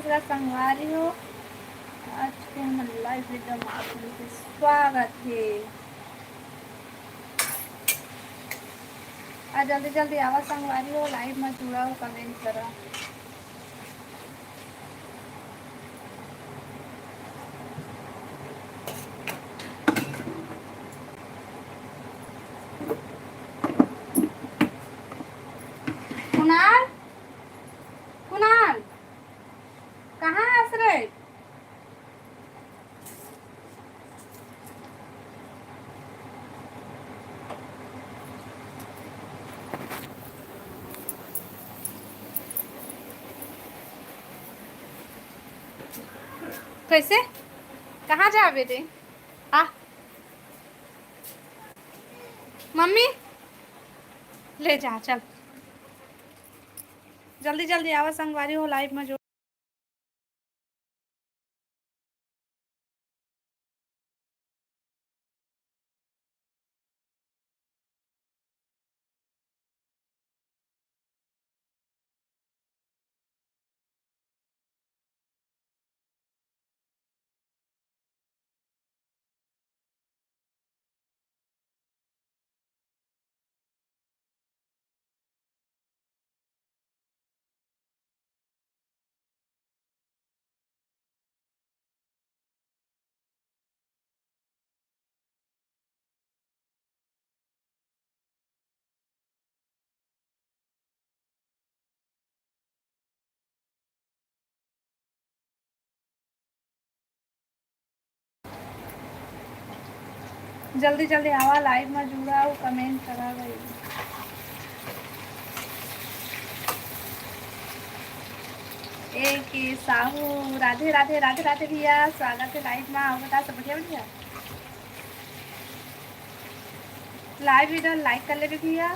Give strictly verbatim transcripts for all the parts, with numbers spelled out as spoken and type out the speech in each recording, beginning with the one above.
पूरा संगवारी हो, आज के हमर live video में आप मन के स्वागत हे। आ जल्दी जल्दी आवा संगवारी हो, live में जुड़ा हो, comment करा। कुणाल, कुणाल, कहाँ हस रे? कैसे? कहाँ जाबे रे? आ, मम्मी, ले जा, चल। जल्दी जल्दी आवा संगवारी हो, live में जो जल्दी जल्दी आवा, live में जुड़ा अउ comment करा भाई। ए के साहू, राधे राधे, राधे राधे भैया, स्वागत है live में। अउ बता, सब बढ़िया बढ़िया? Live video like कर लेबे भैया।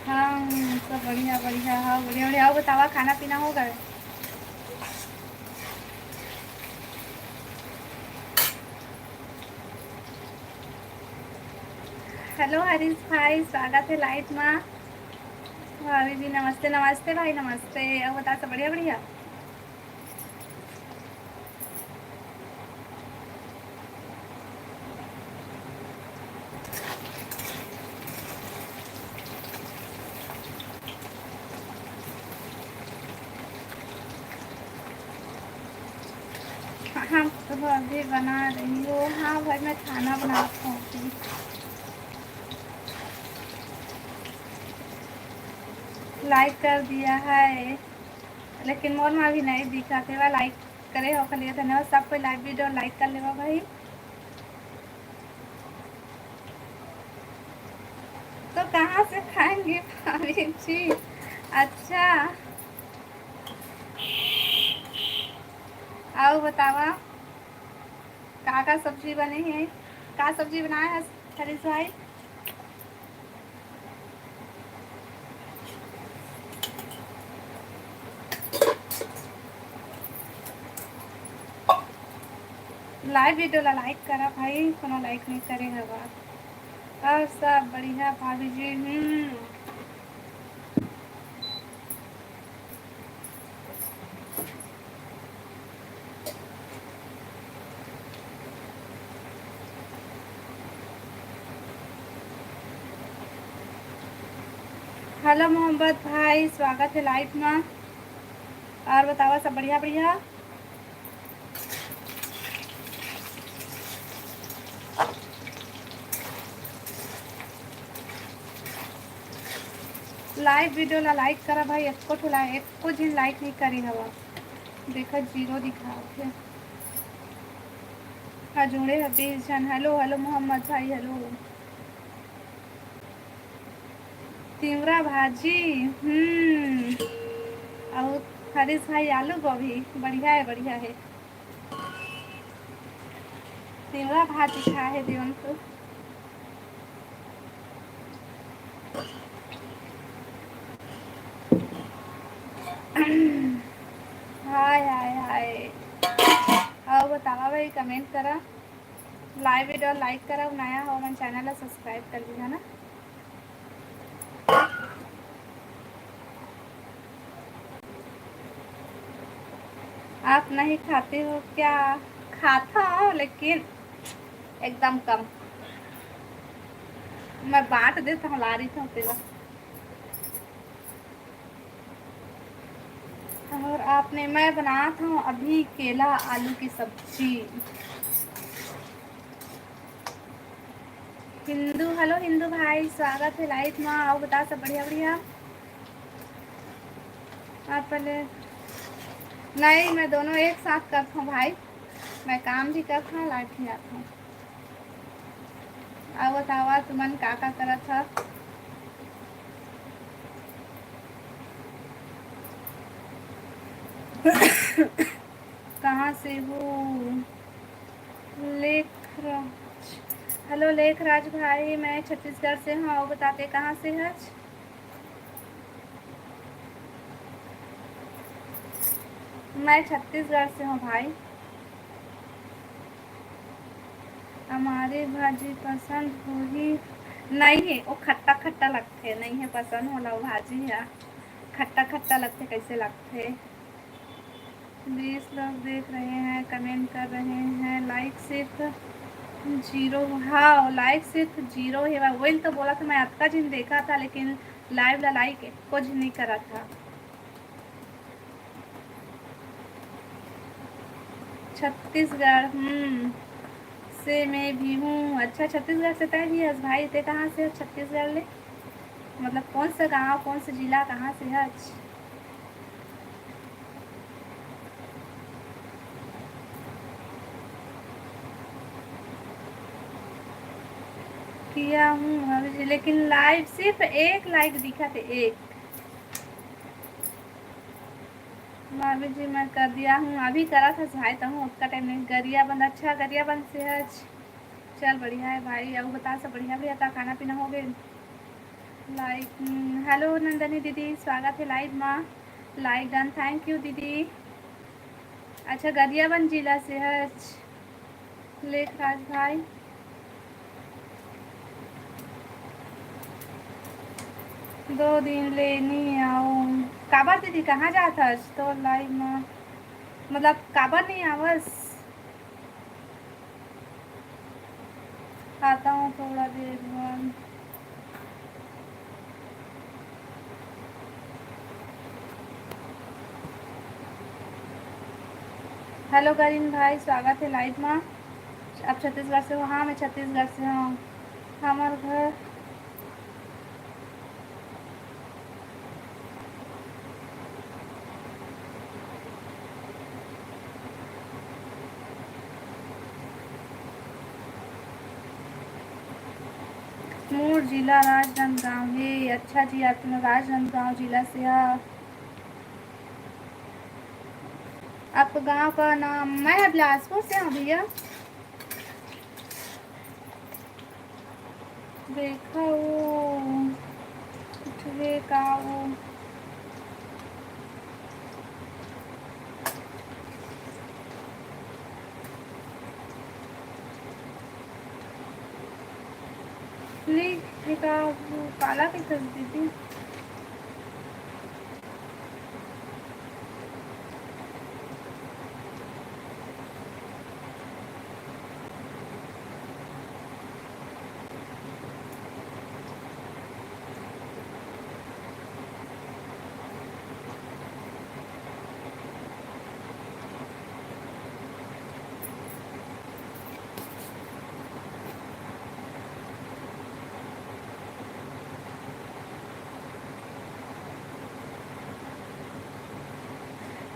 हाँ, सब बढ़िया बढ़िया। हाँ, बढ़िया बढ़िया। अउ बतावा, खाना पीना हो गए? Hello हरीश भाई, स्वागत है live मा। भाभी जी नमस्ते, नमस्ते भाई, नमस्ते। अउ बता, सब बढ़िया बढ़िया? हम तो अभी बना रही हूँ। हाँ भाई, मैं खाना बनात हूँ अभी। Like कर दिया है, लेकिन मोर मा अभी नहीं दिखत हे। Like करे हो, के लिए धन्यवाद। सब कोई live video like कर लेवा भाई। तो कहाँ से खाएंगे भाभी जी? अच्छा, अउ बतावा, का का सब्जी बने हे? का सब्जी बनाए हस हरीश भाई? Live video ला like करा भाई, कोनो like नहीं करे हवा। अउ सब बढ़िया भाभी जी। हम्म। Hello मोहम्मद भाई, स्वागत है live मा। अउ बतावा, सब बढ़िया बढ़िया? Live video ला like करा भाई, एको ठो like, एको झिन like नहीं करे हवा, देखा zero दिखात हे। हाँ, जुड़े हे बीस झन। Hello hello मोहम्मद भाई, hello। तिवरा भाजी, हम्म, अउ हरीश भाई आलू गोभी, बढ़िया हे, बढ़िया हे। तिवरा भाजी खाए हे देवन तो। हाय हाय हाय। अउ बतावा भाई, comment करा। Live video like करव, नया हो मन channel ला subscribe कर लिहा ना। आप नहीं खाते हो क्या? खाता हूँ, लेकिन एकदम कम। मैं बांट देता हूँ, ला रही हूँ तेरा। और आपने, मैं बनात हूँ अभी केला आलू की सब्जी। हिंदू, hello हिंदू भाई, स्वागत है live मा। आओ बता, सब बढ़िया बढ़िया? आप पहले, नहीं, मैं दोनों एक साथ करता हूँ भाई, मैं काम भी करता हूँ, live भी आता हूँ। आओ बतावा, तुमन का का करत ह? कहाँ से हो? लेखराज, hello लेखराज भाई, मैं छत्तीसगढ़ से हूँ। आओ बताते, कहाँ से हच? मैं छत्तीसगढ़ से हूँ भाई। हमारी भाजी पसंद होही? नहीं है, वो खट्टा खट्टा लगथे, नहीं है पसंद होला वो भाजी है, खट्टा खट्टा लगथे, कैसे लगथे? बीस लोग देख रहे हैं, comment कर रहे हैं, like सिर्फ zero। हाँ, like सिर्फ zero है। वही तो बोला था, मैं अतका झिन देखा था, लेकिन live ला like एको झिन नहीं करा था। छत्तीसगढ़, हम्म, से मैं भी हूँ। अच्छा, छत्तीसगढ़ से तय भी हस भाई, ते कहाँ से हस छत्तीसगढ़ ले? मतलब कौन सा गांव, कौन सा जिला, कहाँ से हस? किया हूँ भाभी जी, लेकिन live सिर्फ एक like दिखा थे, एक। भाभी जी, मैं कर दिया हूँ, अभी करा था भाई, तहूँ ओतका time नहीं। गरियाबंद, अच्छा, गरियाबंद से है। चल, बढ़िया है भाई। अउ बता, सब बढ़िया भैया? का खाना पीना हो गए? Like, हम्म, hello नंदनी दीदी, स्वागत है live मा। Like done, thank you दीदी। अच्छा, गरियाबंद जिला से है। लेखराज भाई, दो दिन ले नी आऊँ। काबर दीदी, कहाँ जात हस? तो live मा, मतलब, काबर नहीं आवस? आता हूँ थोड़ा देर बाद। Hello गरिन भाई, स्वागत है live मा। आप छत्तीसगढ़ से हो? हाँ, मैं छत्तीसगढ़ से हूँ। हमार घर मोर जिला राजनांदगांव हे। अच्छा जी, आप राजनांदगांव जिला से हा। आपका गांव का नाम? मैं बिलासपुर से हूँ भैया। देखा वो उठवे का वो। लिख का वो काला के कर दीदी।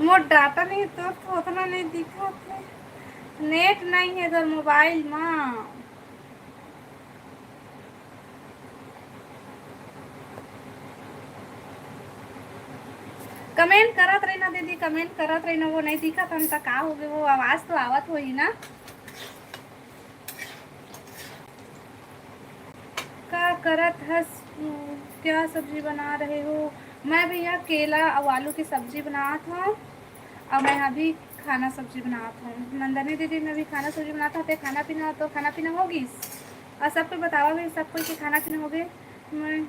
मोर data नहीं, तोर तो उतना नहीं दिखत हे। Net नहीं है तोर mobile मा। Comment करत रही ना दीदी, comment करत रही ना, वो नहीं दिखत हन त का हो गए, वो आवाज तो आवत होही ना। का करत हस? क्या सब्जी बना रहे हो? मैं भैया केला अउ आलू की सब्जी बनात हूँ। अउ मैं अभी खाना सब्जी बनात हूँ। नंदनी दीदी, मैं भी खाना सब्जी बनात हूँ। ते खाना पीना, तो खाना पीना हो गिस? और सबको बतावा भी, सब कोई के खाना पीना हो गए। मैं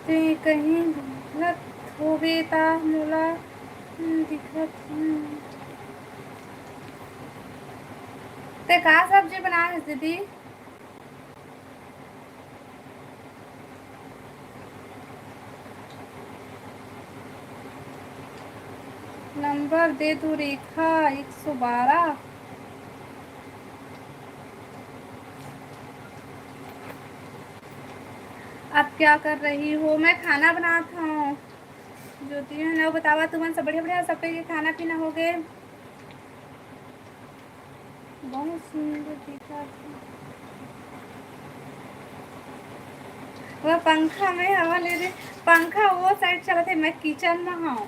ते कहीं भूलत होबे ता मोला दिखत हूँ। ते का सब्जी बनाए हस दीदी? नंबर दे तू रेखा एक सौ बारह। आप क्या कर रही हो? मैं खाना बनात हूँ। ज्योति, हेलो, बतावा तुमन सब बढ़िया, बढ़िया, सब के खाना पीना हो गए? बहुत सुंदर दिखत हे। वो पंखा में हवा ले रहे, पंखा वो साइड चलत हे, मैं किचन में हूँ,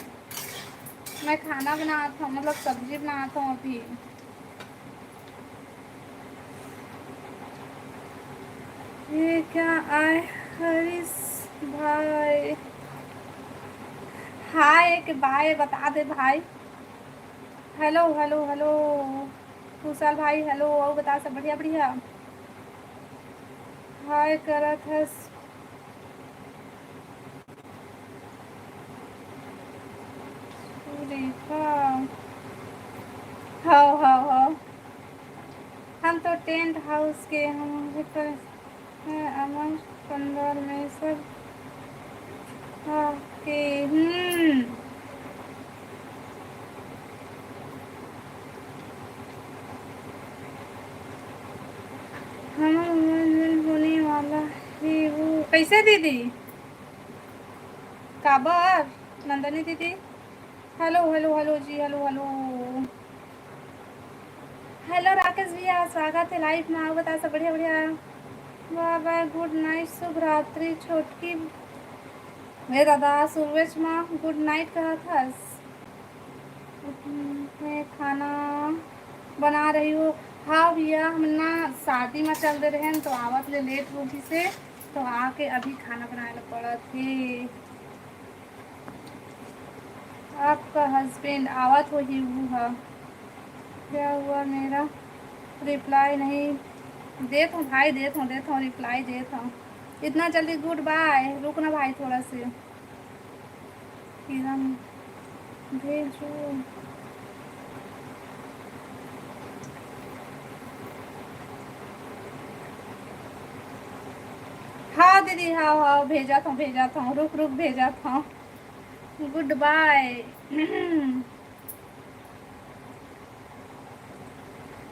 मैं खाना बनात हूँ, मतलब सब्जी बनात हूँ अभी। ये क्या आए हरीश भाई? हाय के बाय बता दे भाई। Hello, hello, hello. कुशल भाई, हेलो। अउ बता, सब बढ़िया, बढ़िया? हाय करत हस। रेखा। हव, हव, हव। हम तो टेंट हाउस के, हमारे पर हैं, अमर पंडाल में सब। हाँ, के, हम्म। हमार मनोरंजन होने वाला है वो। कैसे दीदी? काबर? नंदनी दीदी? हेलो, हेलो, हेलो जी, हेलो, हेलो। हेलो राकेश भैया, स्वागत है लाइव में। अउ बता, सब बढ़िया, बढ़िया? बाय बाय, गुड नाइट, शुभ रात्रि छोटकी। हे दादा, सुरुवेच में गुड नाइट कहत हस। मैं खाना बना रही हूँ। हाँ भैया, हम ना शादी में चल दे रहे हैं, तो आवत ले लेट हो गिस हे, तो आके अभी खाना बनाए ला पड़त हे। आपका हस्बैंड आवत होही, वो ह। क्या हुआ, मेरा रिप्लाई नहीं? देत हूँ भाई, देत हूँ, देत हूँ, रिप्लाई देत हूँ। इतना जल्दी गुड बाय, रुक ना भाई थोड़ा से। किरण भेजो। हाँ दीदी, हाँ, हाँ, भेजत हूँ, भेजत हूँ, रुक, रुक, भेजत हूँ। गुड बाय।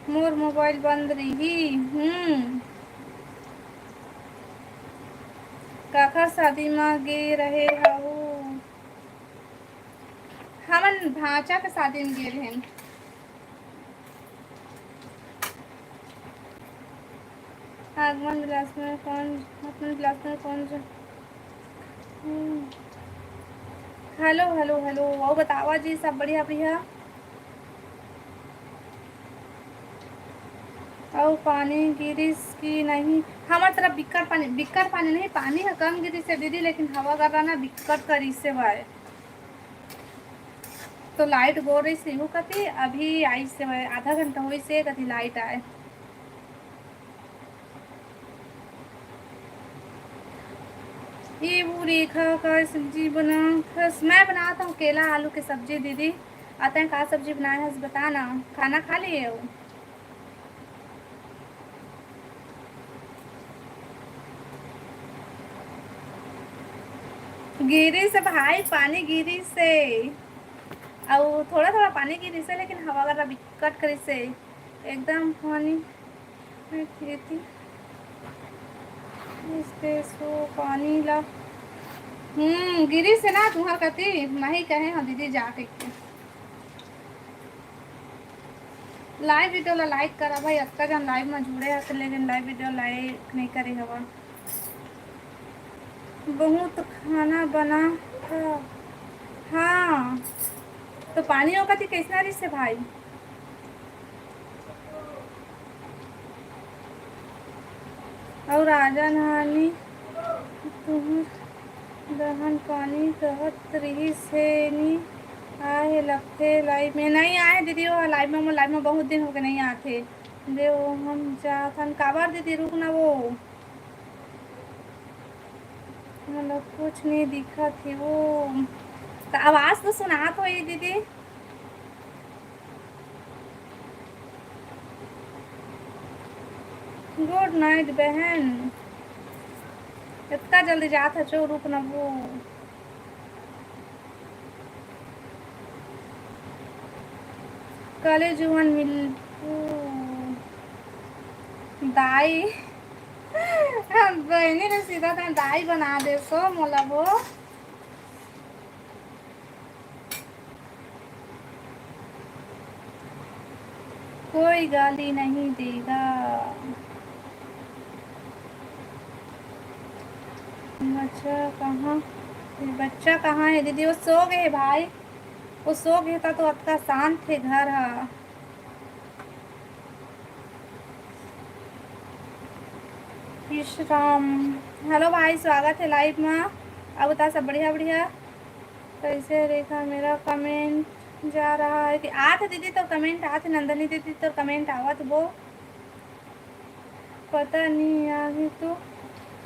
मोर मोबाइल बंद रही। हम्म। काखर शादी मा गे रहे हऊ? हमन भांचा के शादी में गे रहेन। आगमन विलास में कौन, आगमन विलास में कौन जो, हम्म। Hello, hello, hello. अउ बतावा जी, सब बढ़िया, बढ़िया? अउ पानी गिरिस कि नहीं? हमर तरफ बिक्कट पानी, बिक्कट पानी नहीं, पानी ह कम गिरिस हे दीदी, लेकिन हवा गर्रा ना बिक्कट करिस हे भाई। तो लाइट गो रहिस हे इहू कति, अभी आइस हे भाई, आधा घंटा होइस हे कति लाइट आए। ए वो रेखा का सब्जी बनाथस? मैं बनात हूँ केला आलू के सब्जी दीदी। आ तैं का सब्जी बनाए हस बता ना, खाना खा लिए हो? गिरिस हे भाई, पानी गिरिस हे, अउ थोड़ा थोड़ा पानी गिरिस हे, लेकिन हवा गर्रा बिक्कट करिस हे, एकदम पानी। खेती इस देश को पानी ला। हम्म, गिरिस हे ना तुहर कति, मैं ही कहे हूँ दीदी जा कहिके। लाइव वीडियो ला लाइक करा भाई, अतका जन लाइव में जुड़े हस, लेकिन लाइव वीडियो लाइक नहीं करे हवा। बहुत खाना बना हाँ, तो पानी होगा थी कैसना रिस से भाई? अउ राजा नहानी तुहर दहन पानी कहत रिहिस हे, नी आए हे लगथे live में। नहीं आए दीदी, वो live में, वो live में बहुत दिन हो गए नहीं आते। दे वो हम जाथन, काबर दीदी, रुक ना वो। मतलब कुछ नहीं दिखत हे वो। तो आवाज़ तो सुनात होई दीदी। Good night बहन। इतना जल्दी जात है चो, रुक ना वो। कले जुवन मिल दाई। बहनी ने सीधा तैं दाई बना दे सो मोला वो। कोई गाली नहीं देगा। बच्चा कहाँ, बच्चा कहाँ है दीदी? वो सो गए भाई, वो सो गए था तो अतका शांत थे घर हा। विश्राम। हेलो भाई, स्वागत है live में। अब बता सब बढ़िया बढ़िया। कैसे रेखा, मेरा comment जा रहा है कि आत दीदी तो comment आत, नंदनी दीदी तो comment आवत वो। पता नहीं आही तो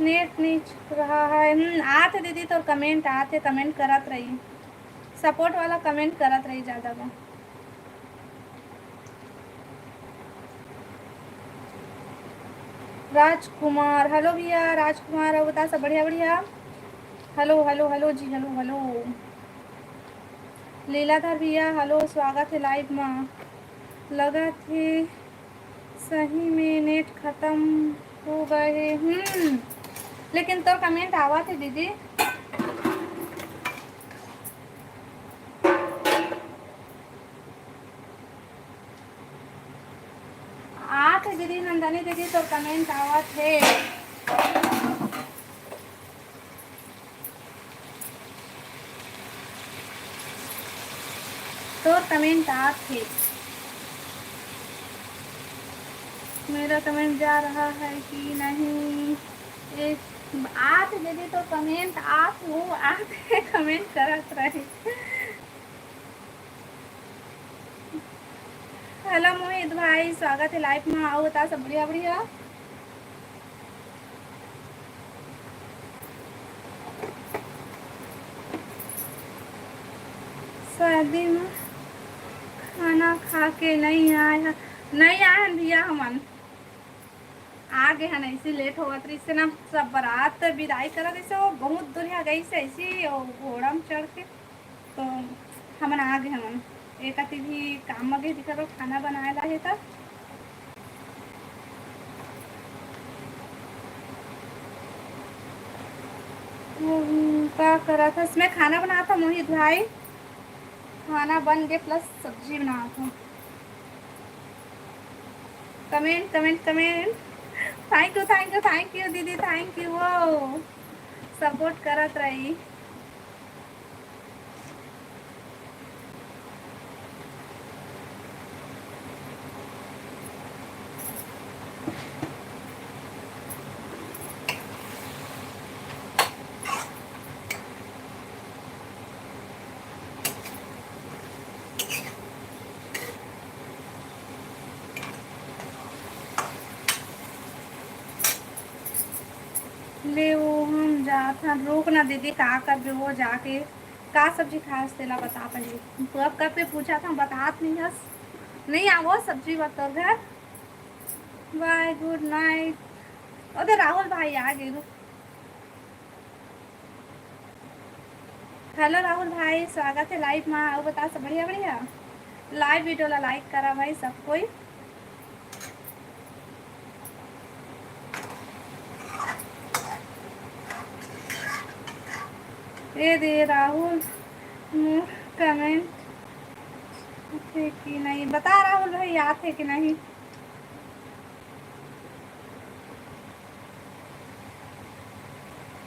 net नहीं चल रहा है। हम्म, आत दीदी तो comment आत है, comment करत रही, support वाला comment करत रही ज़्यादा बा। राजकुमार, हेलो भैया राजकुमार, अउ बता सब बढ़िया बढ़िया। हेलो हेलो हेलो जी, हेलो हेलो। लीलाधर भैया हेलो, स्वागत है live में। लगत हे सही में net खतम हो गए। हम्म, लेकिन तोर comment आवत हे दीदी। आत हे दीदी, नंदनी दीदी, तोर comment आवत हे। तोर comment आत हे। मेरा comment जा रहा है कि नहीं? एक आत हे दीदी, तो comment आत हो, आत हे, comment करत रहे। हेलो मोहित भाई, स्वागत है live में। अउ बता सब बढ़िया बढ़िया। शादी में खाना खा के नहीं आए हन, नहीं आए हन भैया हमन। आ गे हन, ऐसे late होवत रहिस हे ना, सब बारात विदाई करत रहिस हे, वो बहुत दूरिहा गइस हे ऐसे, वो घोड़ा में चढ़ के, तो हमन आ गे हमन। एक अति भी काम म गे दिखत हो, खाना बनाए ला हे त। वो, का करत हस? मैं खाना बनात हूँ मोहित भाई, खाना बन गे plus सब्जी बनात हूँ। Comment, comment, comment। Thank you, thank you, thank you दीदी, thank you। वो support करत रही। ले वो हम जात हन, रुक ना दीदी, का करबे वो जाके, का सब्जी खास तेला बता पहले। तू अब कब के पूछा था, बतात नहीं हस, नहीं आवो सब्जी बर तोर घर। Bye, good night। ओदे राहुल भाई आ गे, रुक। हेलो राहुल भाई, स्वागत है live मा। अउ बता सब बढ़िया बढ़िया? Live video ला like करा भाई सब कोई। ए दे राहुल, मोर comment आथे कि नहीं? बता राहुल भाई, आथे कि नहीं?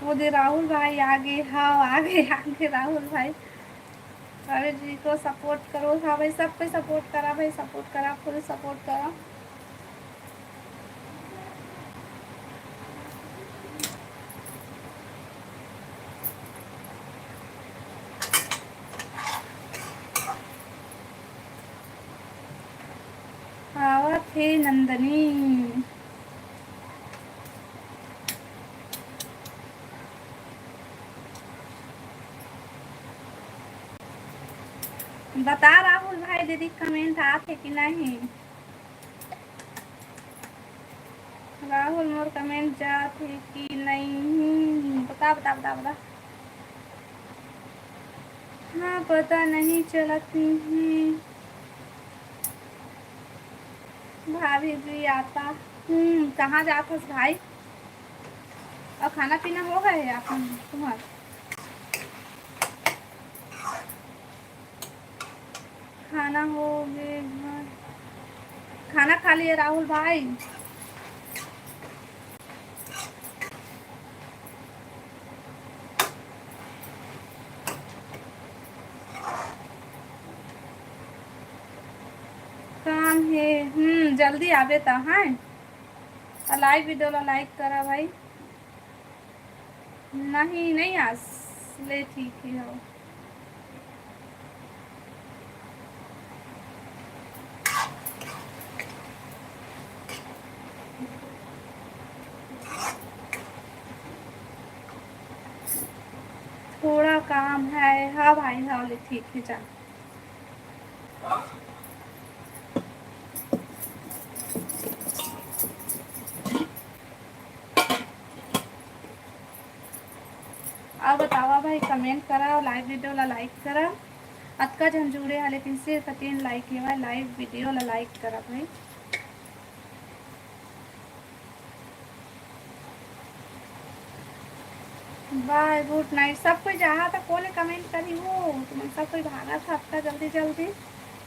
वो दे राहुल भाई आगे, हाँ, आगे, आगे राहुल भाई। अरे जी को सपोर्ट करो, हाँ भाई, सब कोई सपोर्ट करा भाई, सपोर्ट करा, फुल सपोर्ट करा। आवत हे नंदनी। बता राहुल भाई, दीदी कमेंट आत हे कि नहीं? राहुल मोर कमेंट जात हे कि नहीं? बता, बता, बता, बता। हाँ, पता नहीं चलत हे। भाभी जी आता। हम्म, कहाँ जात हस भाई? और खाना पीना हो गए है आप तुम्हार? खाना हो गए घर। खाना खा लिए राहुल भाई? काम हे, हम्म, जल्दी आबे त, हाँ। आ लाइव वीडियो ला लाइक करा भाई। नहीं, नहीं आस, ले ठीक ही हो। थोड़ा काम है, हाँ भाई, हाँ, ले ठीक है, जा। और बतावा भाई, कमेंट करा, लाइव वीडियो ला लाइक करा। अतका झन जुड़े हा, लेकिन सिर्फ तीन लाइक हे भाई, लाइव वीडियो ला लाइक करा भाई। बाय, गुड नाइट। सब कोई जाहा त कोने कमेंट करी हो? तुमन सब कोई भागत हा अतका जल्दी जल्दी।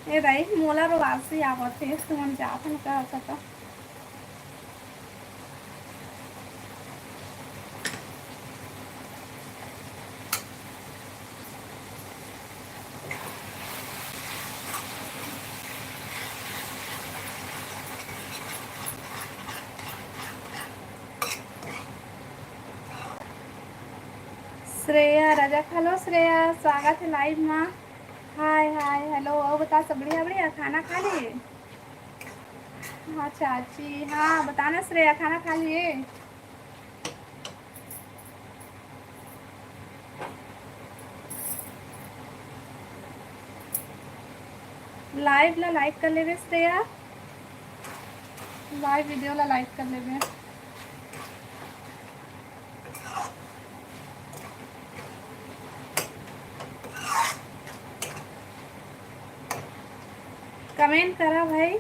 ए दाई, मोला रोवासी आवत हे, तुमन जात हन कहत हा त। श्रेया रजक, हेलो श्रेया, स्वागत है लाइव मा। हाय, हाय, हेलो। और बता, सब बढ़िया, बढ़िया? खाना खा लिए? हाँ चाची, हाँ, बताना श्रेया, खाना खा लिए? लाइव ला लाइक कर लेबे श्रेया, लाइव वीडियो ला लाइक कर लेबे। कमेंट करा भाई।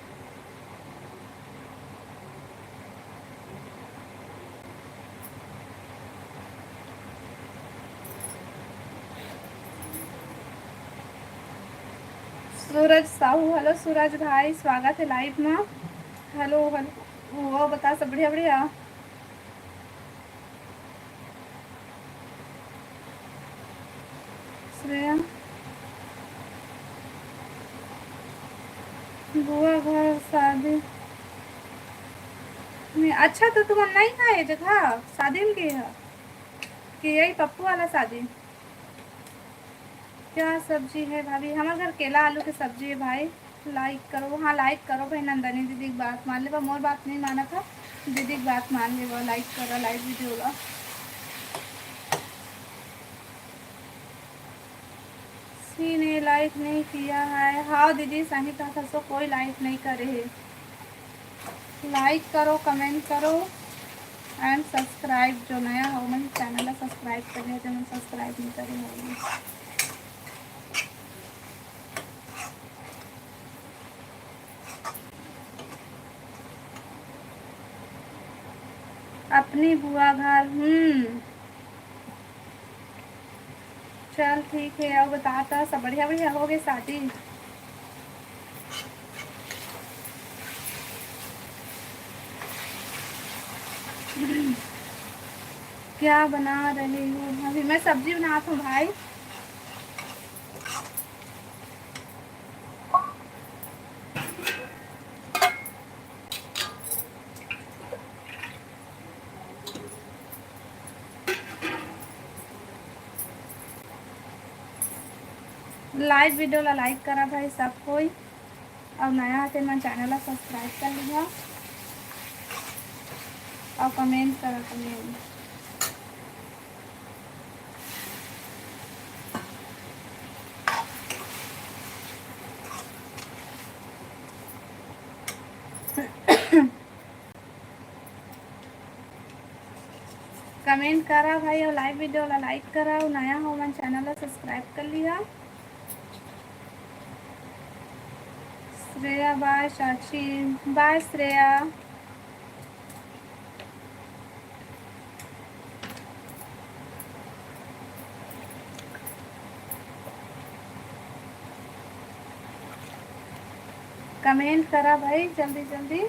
सूरज साहू, हेलो सूरज भाई, स्वागत है लाइव में। हेलो, हेलो, वो बता, सब बढ़िया, बढ़िया। श्रेया, बुआ घर शादी में। अच्छा, तो तुमन नहीं खाए जगह शादी में गए हो कि यही पप्पू वाला शादी? क्या सब्जी है भाभी? हमारे घर केला आलू के सब्जी है भाई। लाइक करो, हाँ, लाइक करो भाई। नंदनी दीदी की बात मान लेवा, मोर बात नहीं माना था, दीदी की बात मान लेवा, लाइक करो, लाइव वीडियो ला। किसी ने लाइक नहीं किया है। हाँ दीदी, सही कहा था, सो कोई लाइक नहीं करे है। लाइक करो, कमेंट करो and subscribe। जो नया हो मन चैनल ला सब्सक्राइब कर लिया, जो मन सब्सक्राइब नहीं करे हो। अपनी बुआ घर। हम्म, चल ठीक है। और बता, तो सब बढ़िया बढ़िया हो गए शादी? क्या बना रही हूँ? अभी मैं सब्जी बनात हूँ भाई। Live video ला like करा भाई सब कोई, अउ नया हे तेन मन channel ला subscribe कर लिहा, अउ comment करा, comment। Comment करा भाई, अउ live video ला like करा, अउ नया हो मन channel ला subscribe कर लिहा। श्रेया bye, चाची bye श्रेया। Comment करा भाई जल्दी जल्दी।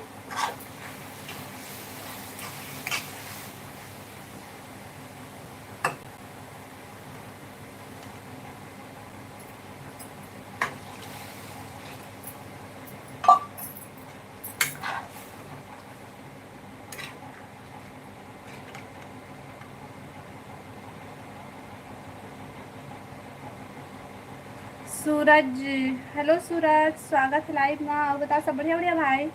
सूरज, hello सूरज, स्वागत हे live मा। अउ बता, सब बढ़िया बढ़िया भाई?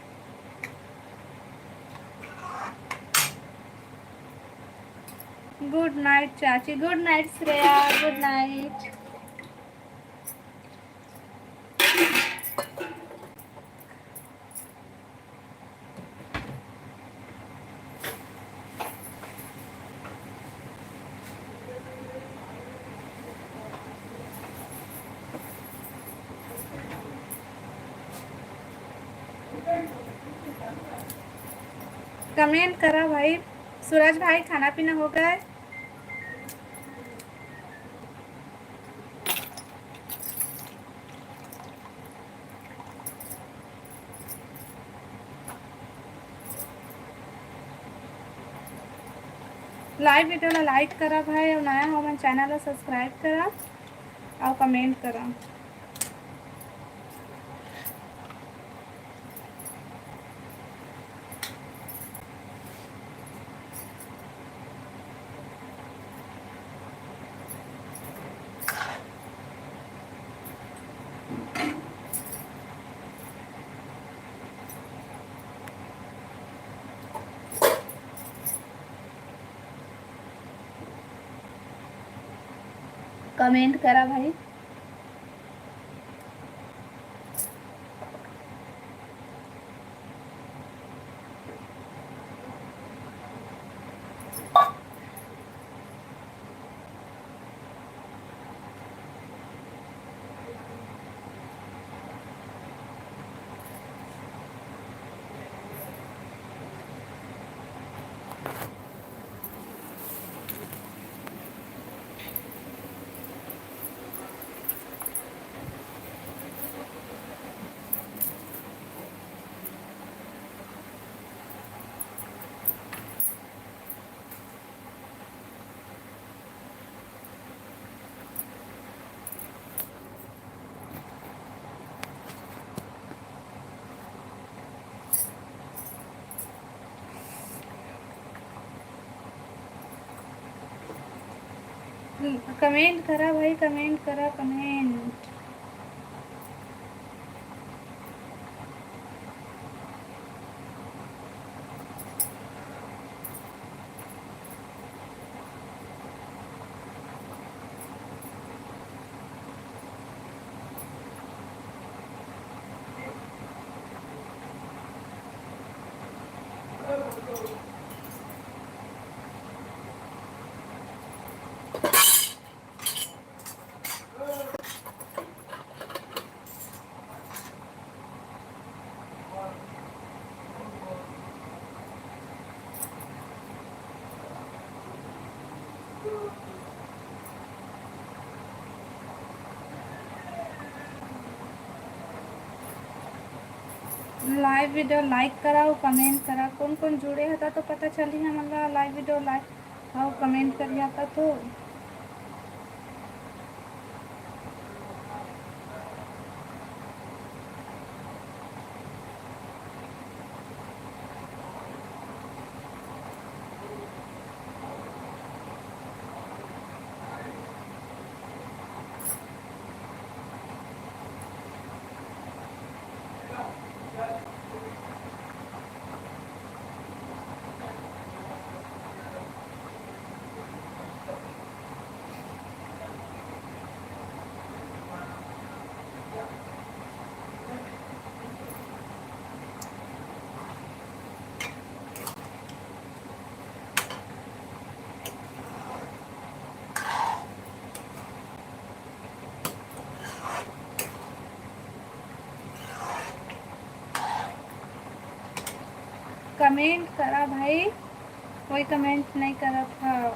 Good night चाची, good night Shreya, good night। Comment करा भाई। सूरज भाई, खाना पीना हो गए? Live video ला like करा भाई, अउ नया हो मन channel ला subscribe करा, अउ comment करा। Comment करा भाई। Comment करा भाई, comment करा, comment। Live video like करा अउ comment करा। कोन कोन जुड़े हता तो पता चलही हमन ला live video like। अउ comment करिहा त तो। Comment करा भाई, कोई comment नहीं करत ह।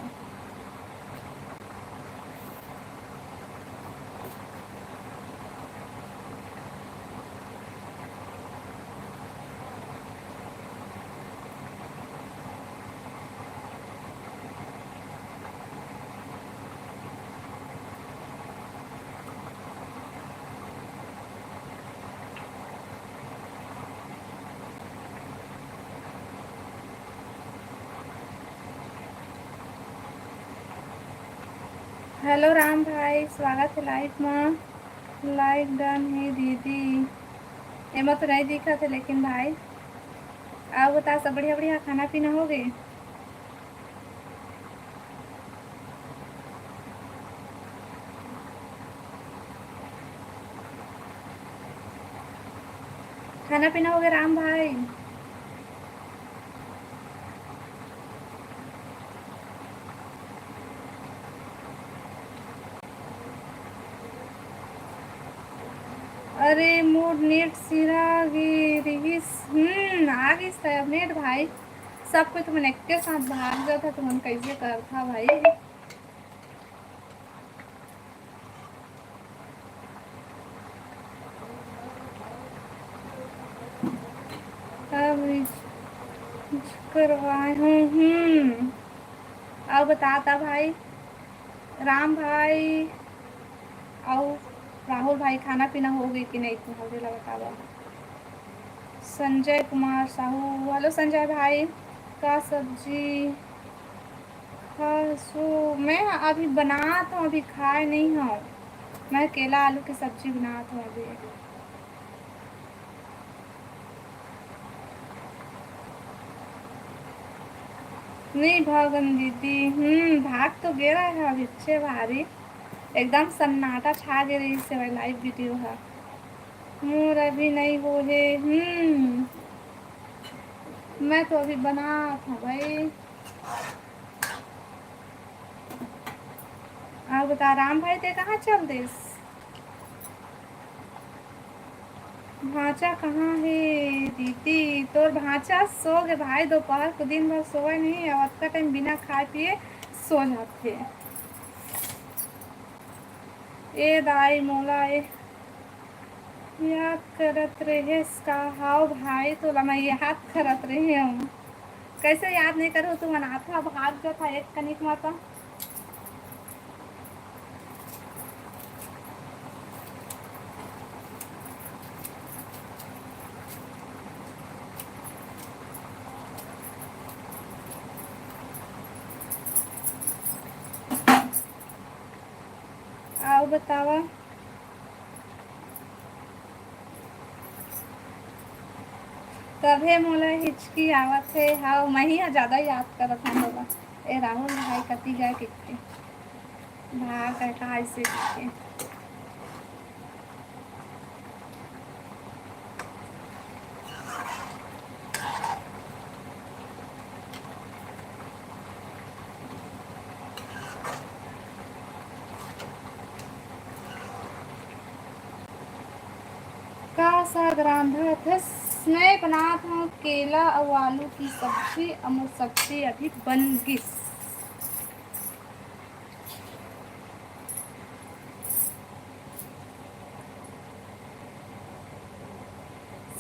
Hello राम भाई, स्वागत हे live म। Like done हे दीदी। एमा तो नहीं दिखत हे लेकिन भाई, अउ बता, सब बढ़िया बढ़िया, खाना पीना हो गे? खाना पीना हो गे राम भाई? अरे मोर net सिरा गे रिहिस। हम्म, आ गिस त अब net भाई। सब कोई तुमन एके साथ भाग जात ह, तुमन कैसे करथा भाई? अब करवाए हूँ। हम्म, अउ बता ता भाई, राम भाई अउ राहुल भाई, खाना पीना हो गे कि नहीं तुम्हारे ला बतावा। संजय कुमार साहू, hello संजय भाई, का सब्जी? हाँ, सो मैं अभी बनात हूँ, अभी खाए नहीं हूँ। मैं केला आलू के सब्जी बनात हूँ अभी। नहीं भागन दीदी, हम्म, भाग तो गे रहा है अभी अच्छे भारी, एकदम सन्नाटा छा गे रही से live video है। मोर अभी नहीं हो हे, हम्म, मैं तो अभी बनात हूँ भाई। अउ बता राम भाई, ते कहाँ चल देस? भांचा कहाँ हे दीदी? तोर भांचा सो गे भाई, दोपहर को दिन भर सोए नहीं, अउ अतका time बिना खाए पिए सो जाथे। ए दाई मोला ए याद करत रेहेस का? हाव भाई, तोला मैं याद करत रेहे हूँ। कैसे याद नहीं करूँ? तू मन आथा भाग जाथा एक कनिक म त। अउ बतावा। तभे मोला हिचकी आवत हे। हाँ, मैं ही ह ज्यादा याद करत हूँ तोला। ए राहुल भाई कति गए किके भाग गए कहा इसे किके। का साग रांधत हस? मैं बनात हूँ केला अउ आलू की सब्जी। अउ मोर सब्जी अभी बन गिस।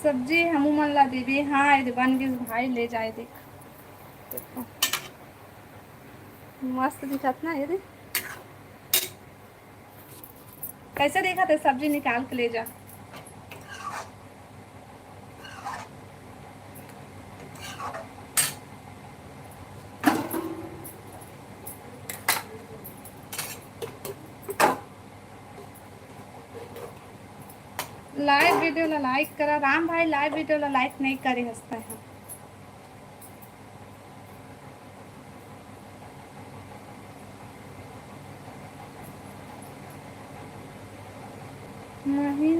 सब्जी हमू मन ला देबे। हाँ, एदे बन गिस भाई, ले जाए दे। देखो। मस्त दिखत ना ये दे। कैसे देखत हे, सब्जी निकाल के ले जा। Live video ला like करा। राम भाई live video ला like नहीं करे हंसता है। नहीं।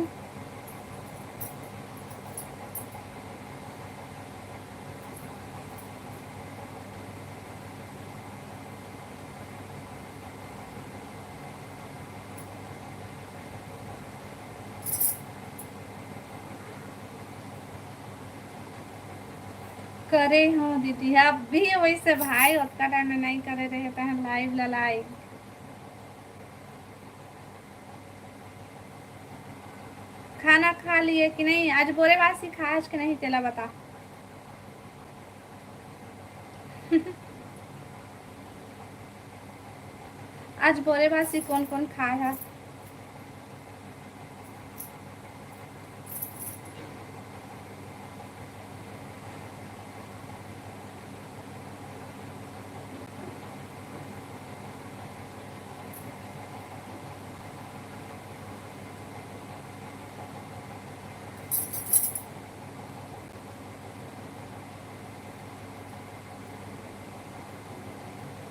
करे हो दीदी, अब भी वैसे भाई ओतना टाइम में नहीं करे रहे तहन live ला like। खाना खा लिए कि नहीं? आज बोरे बासी खास कि नहीं, तेला बता। आज बोरे बासी कौन कौन खाए है?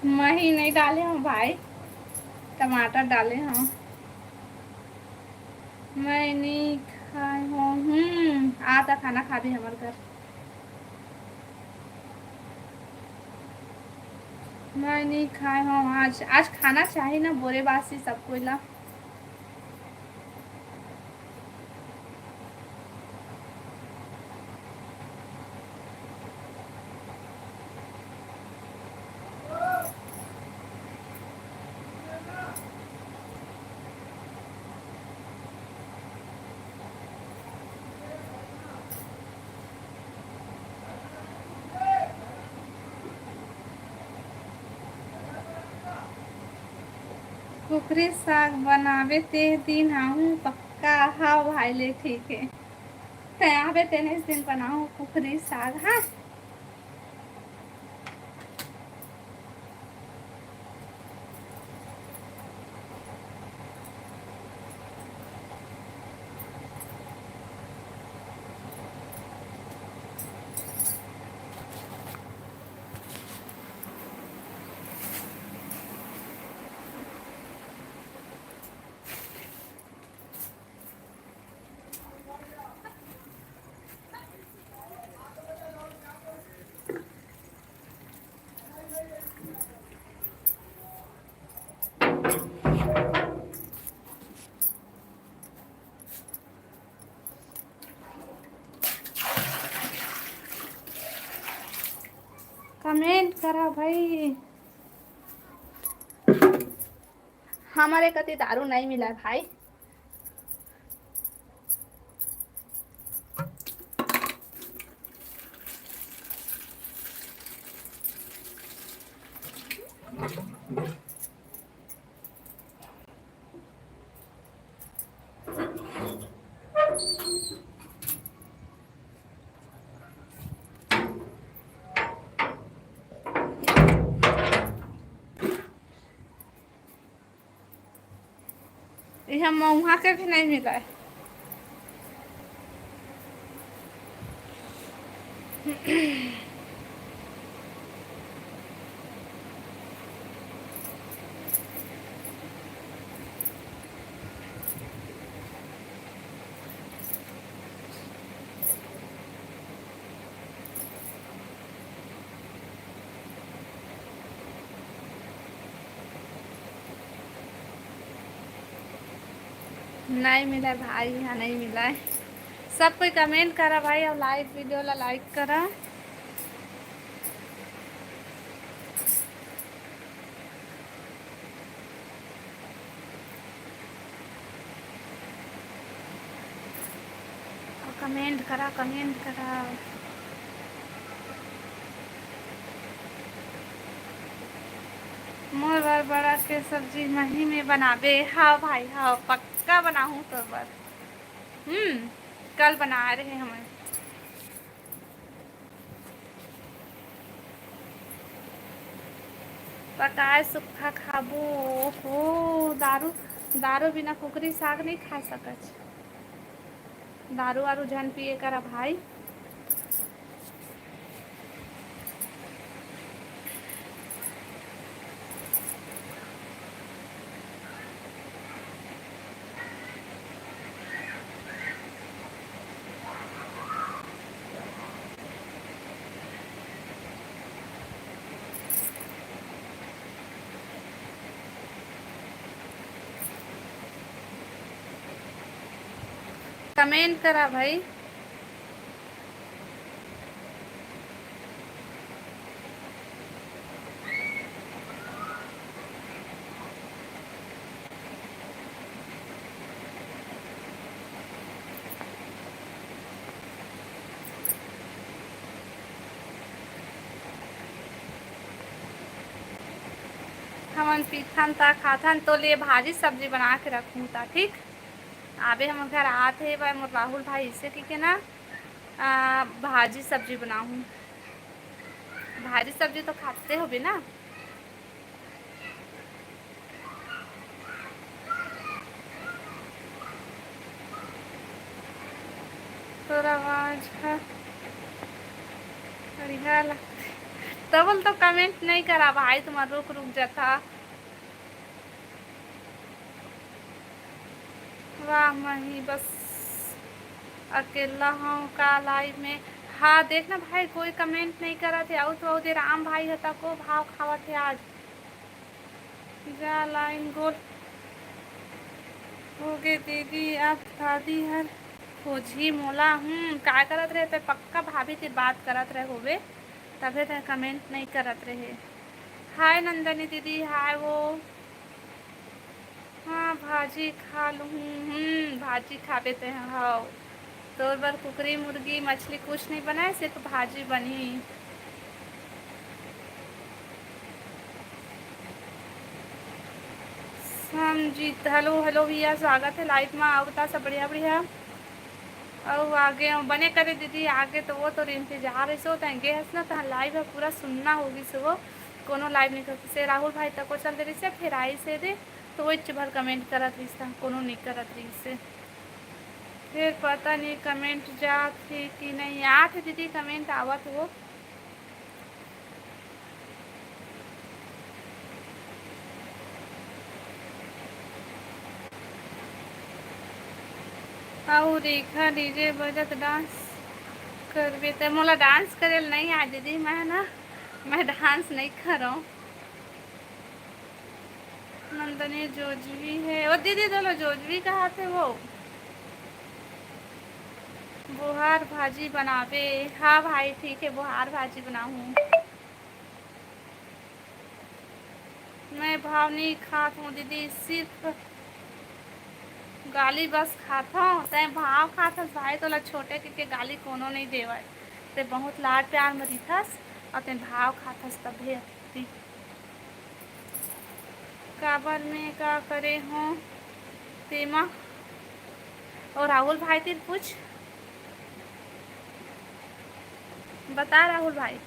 मैं ही नहीं डाले हूँ भाई, टमाटर डाले हूँ। मैं नहीं खाए हूँ। हम्म, आता खाना खा भी हमारे घर। मैं नहीं खाए हूँ आज। आज खाना चाहिए ना बोरे बासी सब कोई ला। कुकरी साग बनाबे ते दिन आहूँ पक्का। हाँ भाई ले ठीक है, तैं आबे तेने दिन बनाहूँ कुकरी साग। हाँ। Comment करा भाई। हमारे कति दारू नहीं मिला भाई। इहाँ मउहा के भी नहीं मिला है। नहीं मिला भाई, यहाँ नहीं मिला है। सब कोई comment करा भाई और live video ला like करा। और comment करा, comment करा। मोर बर बड़ा के सब्जी मही में बनाबे। हाँ भाई, हाँ, पक्का बनाहूँ तोर बर। हम्म, कल बनाए रहे हमन। पकाए सुक्खा खाबो। ओहो, दारू, दारू बिना कुकरी साग नहीं खा सकच। दारू वारू झन पिए करा भाई। कमेंट करा भाई। हमन पीथन ता खाथन, तो ले भाजी सब्जी बना के रखूँ ता, ठीक। आबे हमर घर आत हे भाई, मोर राहुल भाई, इसे कहिके ना, आ, भाजी सब्जी बनाहूँ। भाजी सब्जी तो खाते होबे ना। तोर आवाज ह बढ़िया लगथे। तबल तो कमेंट नहीं करा भाई, तुम्हार रुक रुक जाता। वाह, मही बस अकेला हूँ का लाइव में? हाँ, देख ना भाई, कोई कमेंट नहीं करत हे। अउ तो अउ दे राम भाई ह, तको भाव खावत हे आज। जा लाइन गोल होगे दीदी, अब दादी हर खोजही मोला। हम्म, का करत रहे ते? पक्का भाभी तिर बात करत रहे होबे, तभे ते कमेंट नहीं करत रहे। हाय नंदनी दीदी, हाय वो। हाँ, भाजी खा लूँ। हम्म, भाजी खाबे ते ह, हव। तोर बर कुकरी, मुर्गी, मछली कुछ नहीं बनाए, सिर्फ भाजी बनही। समझी, हेलो, हेलो भैया, स्वागत है लाइव में। आओ, बता सब बढ़िया, बढ़िया। अउ आगे बने करे दीदी, आगे तो वो तो इंतजार रहिस हो, तैं गे हस ना, तहां लाइव ह पूरा सुन्ना हो गिस हो, कोनो लाइव नहीं करत से। राहुल भाई तको चल दे रहिस, फिर आइस हे दे, तो वो इच भर कमेंट करत रहिस, तहां कोनो नहीं करत रहिस हे। फिर पता नहीं कमेंट जात हे कि नहीं, आत हे दीदी, कमेंट आवत हो। अउ रेखा डीजे बजत डांस करबे ते? मोला डांस करे ल नहीं आय दीदी, मैं ना, मैं डांस नहीं करव। नंदनी जोजवी है। ओ दीदी, तोला जोजवी कहाथे वो? बोहार भाजी बनाबे। हाँ भाई, ठीक है, बोहार भाजी बनाहूँ। मैं भाव नहीं खात हूँ दीदी, सिर्फ गाली बस खात हूँ। तैं भाव खात हस भाई, तोला छोटे के, के गाली कोनो नहीं देवय। तैं बहुत लाड प्यार में रिथस और तैं भाव खात हस तभे। काबर में का करे हो तेमा? और राहुल भाई तिर पूछ, बता राहुल भाई।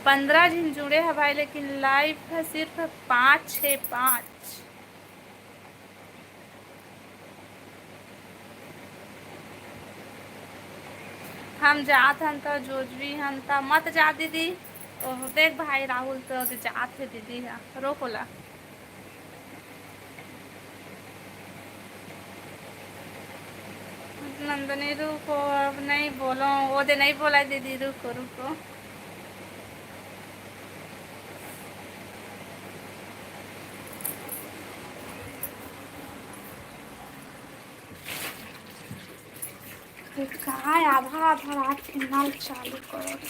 पंद्रह झिन जुड़े ह भाई, लेकिन लाइव ह सिर्फ पाँच छः पाँच। हम जात हन त जोजवी हन त मत जा दीदी। ओह, देख भाई राहुल तो जात हे दीदी ह, रोक ओला। नंदनी रुको, अब नहीं बोलो, वो दे नहीं बोला दीदी, रुको, रुको। काय आधा आधा रात के नल चालू करत।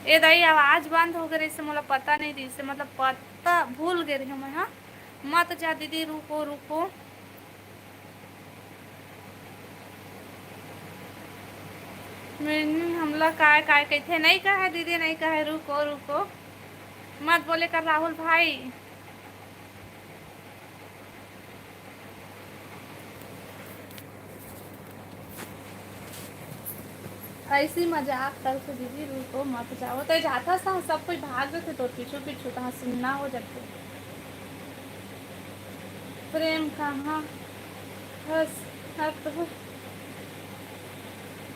ए दाई, आवाज बंद हो गे रहिसे, मोला पता नइ रहिसे, मतलब पता भूल गे रहेंव मैं, हाँ। मत जा दीदी, रुको, रुको। मिनी हमला काय, काय कहिथे, नइ कहे दीदी, नइ कहे, रुको, रुको। मत बोले कर राहुल भाई। ऐसी मजाक करके दीदी, रुको मत जाओ, तो जाता सा सब कोई भाग जाते तोर पीछू पीछू, तहाँ सुन्ना हो जाते। प्रेम कहाँ हस? अब तो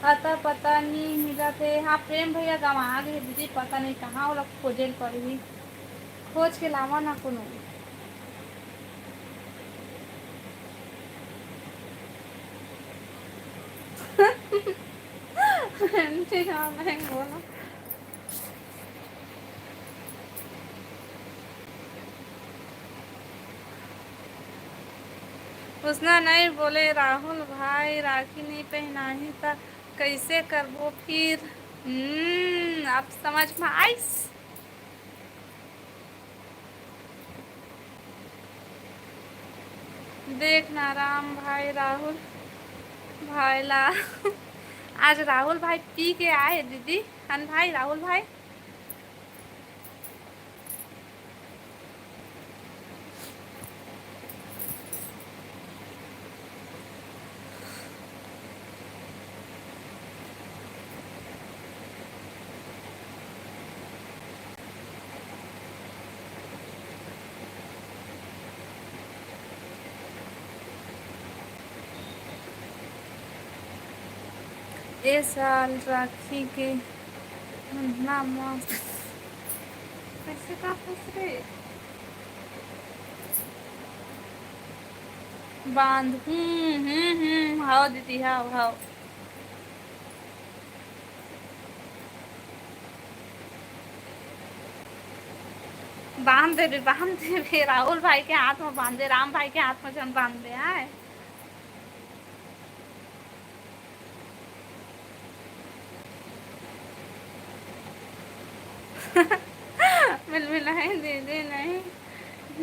अता पता नहीं मिला थे। हाँ, प्रेम भैया गंवा गे दीदी, पता नहीं कहाँ, ओला खोजे ल पड़ही। खोज के लावा ना कोनो। ठीक है, मैं बोला। उसना नहीं बोले राहुल भाई, राखी नहीं पहनाही त कैसे करबो फिर? हम्म, अब समझ में आइस। देख ना राम भाई, राहुल भाई ला आज राहुल भाई पी के आए दीदी। हन भाई, राहुल भाई। ए साल राखी के महीना म कैसे का फंस रे? बांध। हम्म, हम्म, हम्म, हाव दीदी, हाव, हाव। बांध देबे, बांध देबे, राहुल भाई के हाथ में बांध दे, राम भाई के हाथ में झन बांध दे, आय। मिल मिलाए दे दे नहीं,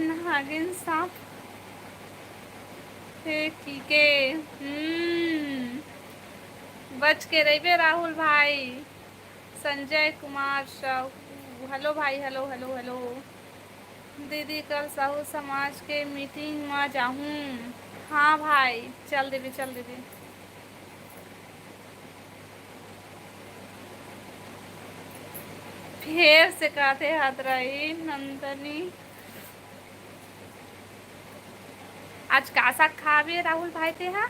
नागिन सांप। ठीक है। हम्म, बच के रहिबे राहुल भाई। संजय कुमार साहू, हेलो भाई, हेलो, हेलो, हेलो। दीदी, कल साहू समाज के मीटिंग म जाहूं। हाँ भाई, चल देबे, चल देबे। फेर से काथे हाथ रही नंदनी। आज का साग खाबे राहुल भाई तेहा?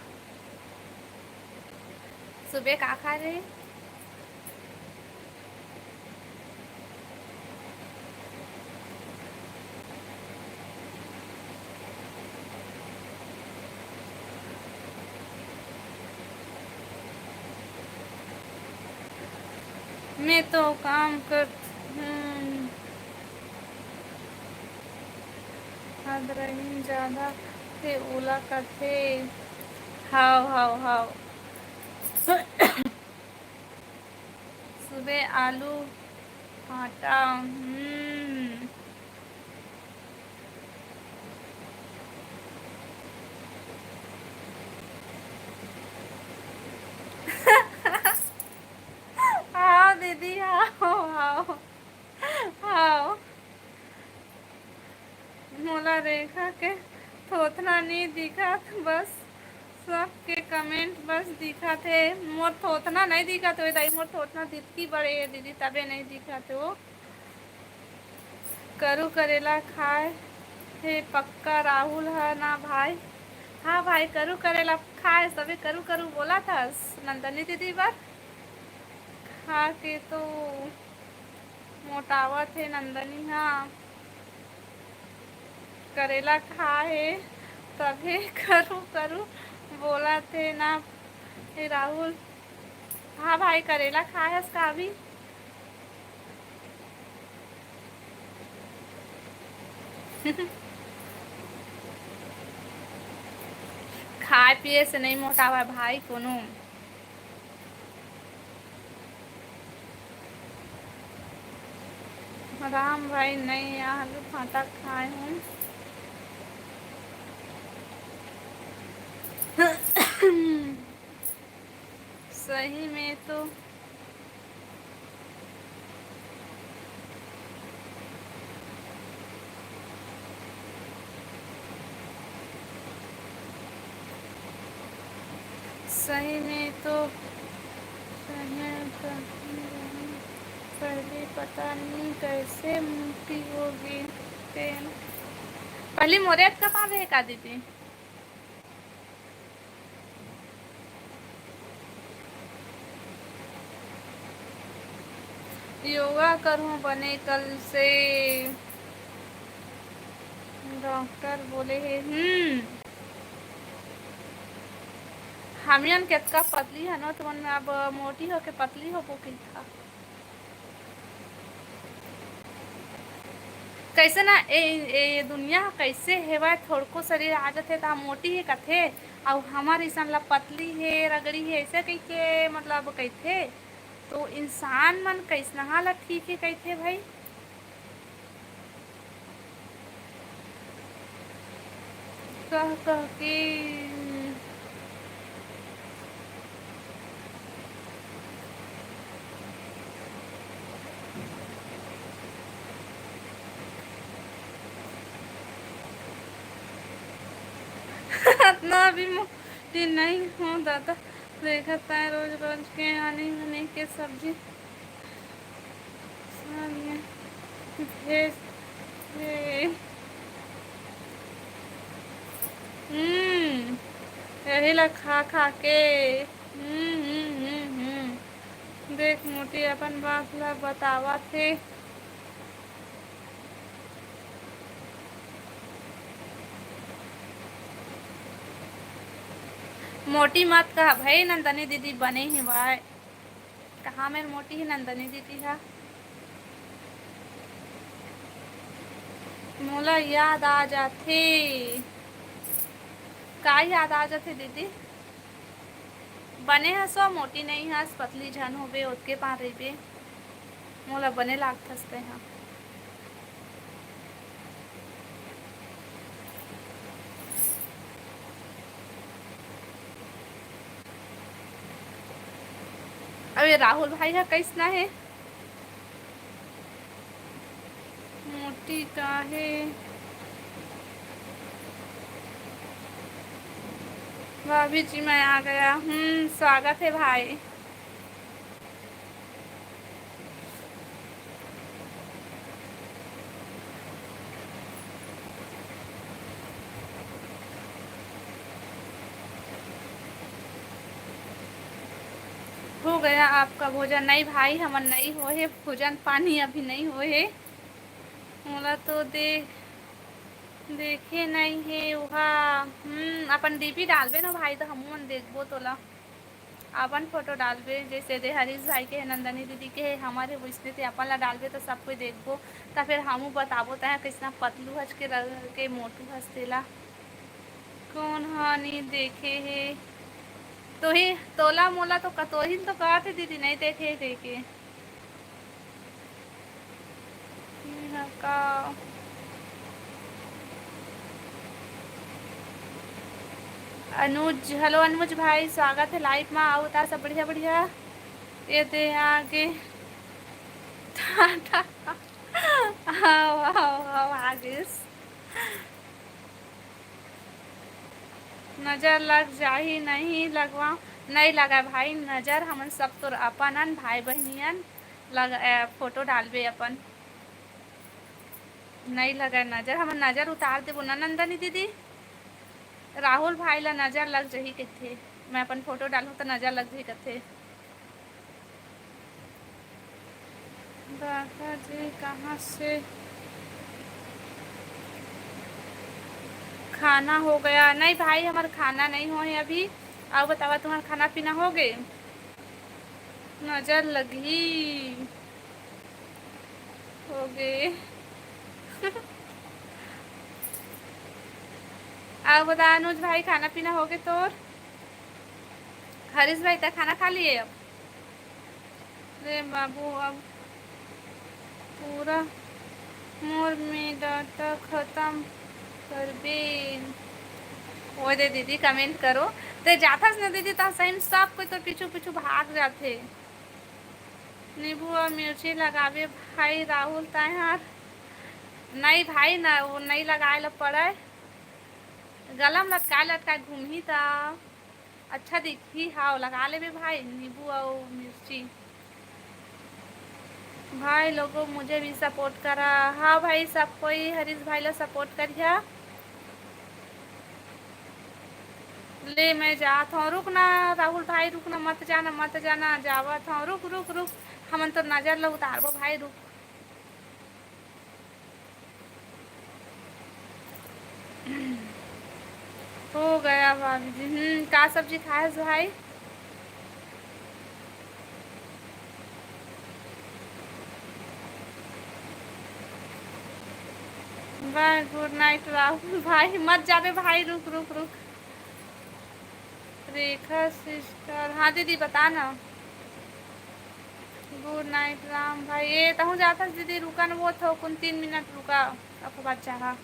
सुबह का खा रहे? मैं तो काम करत हूँ। अदरहीन जादा ते ओला कथे। हाव, हाव, हाव। सुबह आलू आटा, हम्म। हाव दीदी, हाव, हाव, हाव। मोला रेखा के थोथना नी दिखत, बस सबके कमेंट बस दिखत हे। मोर थोथना नहीं दिखत होय दाई, मोर थोथना दिखती बड़े हे दीदी, तबे नहीं दिखत हो। करू करेला खाए हे पक्का राहुल ह ना भाई। हाँ भाई, करू करेला खाए, सबे करू करू बोला था नंदनी दीदी बर। खा के तो मोटावत हे नंदनी हा। करेला खाए हे, तभे करू करू बोलत हे ना, हे राहुल। हाँ भाई, करेला खाए हस का अभी? खाए पिए से नहीं मोटावा भाई कोनो। राम भाई, नहीं, आलू भाटा खाए हूँ। सही में तो सही में तो पहले पता नहीं कैसे मोटी होगी। तेन पहली मोरे अतका पावे का दीदी। योगा करूँ बने कल से, डॉक्टर बोले हे। हम्म, हमियन केतका पतली हन, तुमन अब मोटी होके पतली होबो कहिथा। कैसे ना ए, ए दुनिया ह कैसे हेवय, थोड़को शरीर आ जथे त मोटी हे कथे, अउ हमर इसन ला पतली हे, रगड़ी हे, ऐसे कहिके मतलब कहिथे। तो इंसान मन कैसनहा ला ठीक हे कहिथे भाई? कह कह के अतना भी मोटी नहीं हो दादा, देखत है रोज रोज के आनी हनी के सब्जी। भेज दे। हम्म, यही ला खा खा के। हम्म, हम्म, हम्म, हम्म। देख मोटी अपन बात ला बतावत हे। मोटी मत कहा भाई, नंदनी दीदी बने ही वाय। कहाँ मेर मोटी हे नंदनी दीदी हा? मोला याद आ जाथे। का याद आ जाथे दीदी? बने हस, मोटी नहीं हस, पतली झन होबे, ओतके पार रहिबे। मोला बने लागथस तेहा। अब ये राहुल भाई ह कैसना हे? मोटी का हे? भाभी जी, मैं आ गया। हम्म, स्वागत है भाई। हो गया आपका भोजन? नहीं भाई, हमर नहीं होए हे, भोजन पानी अभी नहीं होए हे। मोला तो दे, देखे नहीं हे उहा। हम्म, अपन डीपी डालबे ना भाई, तो हमू मन देखबो तोला। अपन फोटो डालबे, जैसे दे हरीश भाई के हे, नंदनी दीदी के हे, हमर हे, वैसने ते अपन ला डालबे, तो सब कोई देखबो। त फिर हमू बताबो, तैं कैसना पतलू हच के रह के मोटू हच तेला। कौन ह नी देखे हे? तोही, तोला मोला तो कतोही तो कहत हे दीदी, नहीं देखे हे कहिके। ये ह का? अनुज, हेलो अनुज भाई, स्वागत है लाइव मा। आओ ता सब बढ़िया बढ़िया। ये दे आगे। टाटा। आओ, आओ, आओ, आ गिस। नजर लग जाही, नहीं लगवा, नहीं लगा भाई, नजर हमन सब तोर अपन अन, भाई बहिनियन लग, ए, फोटो डालबे अपन। नहीं लगा नजर, हमन नजर उतार देबो ना नंदनी दीदी। राहुल भाई ला नजर लग जही कथे, मैं अपन फोटो डालूं तो नजर लग जही कथे। दादा जी, कहाँ से खाना हो गया? नहीं भाई, हमार खाना नहीं होए हे अभी। आओ बतावा, तुम्हार खाना पीना हो गए? नजर लगी हो गए। आओ बता अनुज भाई, खाना पीना हो गए तोर? हरीश भाई, तै खाना खा लिए अब? रे बाबू, अब पूरा मोर में डाटा खत्म कर दे। वो दे दीदी, कमेंट करो। ते जाथस न दीदी, त सही में सब कोई तो पीछू पीछू भाग जाथे। नींबू अउ मिर्ची लगाबे भाई राहुल, तैं हर। नहीं भाई, ना, वो नहीं लगाए ला पड़े। गला में लटकाए लटकाए घूमही त अच्छा दिखही। हाव, लगा लेबे भाई, नींबू अउ मिर्ची। भाई लोगों, मुझे भी सपोर्ट करा। हाँ भाई, सब कोई हरीश भाई ला सपोर्ट करिहा। ले, मैं जात हूँ। रुक ना राहुल भाई, रुक ना, मत जाना, मत जाना, जावत हूँ। रुक, रुक, रुक, हमन तो नजर ला उतारबो भाई, रुक। हो गया भाभी जी। हम्म, का सब्जी खाए हस भाई? बाय, गुड नाइट राहुल भाई। मत जाबे भाई, रुक, रुक, रुक। रेखा सिस्टर, हाँ दीदी, बता ना। गुड नाइट राम भाई। ए, तहूँ जाथस दीदी, रुका न, वो थोकुन तीन मिनट रुका, ओकर बाद जाहा।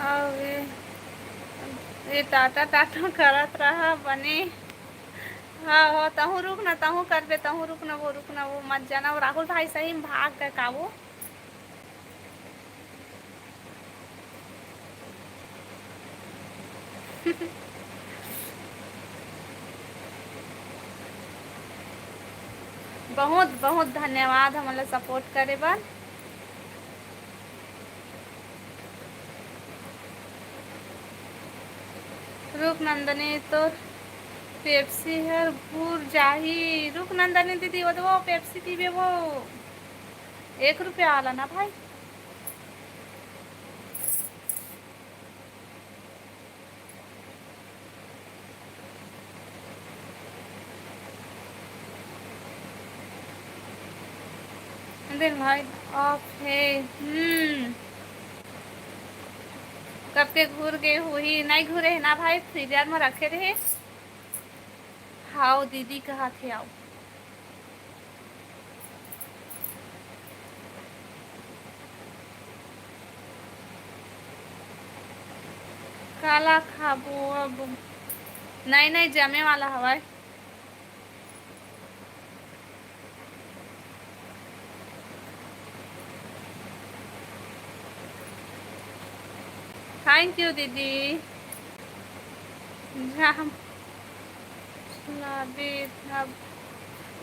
अउ ये, ये टाटा टाटा करत रहा बने। हाँ, हो, तहूँ रुक ना, तहूँ करबे, तहूँ रुक ना, वो रुक ना, वो मत जाना। वो राहुल भाई सही में भाग गए का वो? बहुत बहुत धन्यवाद हमन ला सपोर्ट करे बर। रुक नंदनी, तोर पेप्सी हर घुर जाही। रुक नंदनी दीदी, वो दे, वो पेप्सी पीबे, वो एक रुपया वाला ना भाई। दिन भाई ऑफ है। हम्म, कब के घुर गए होही? नहीं घुरे है ना भाई, फ्रीजर में रखे रहे। हाव दीदी, कहा थे आओ। काला खाबो अब? नहीं, नहीं, जमे वाला हवय। थैंक यू दीदी। जाम लाबे अब।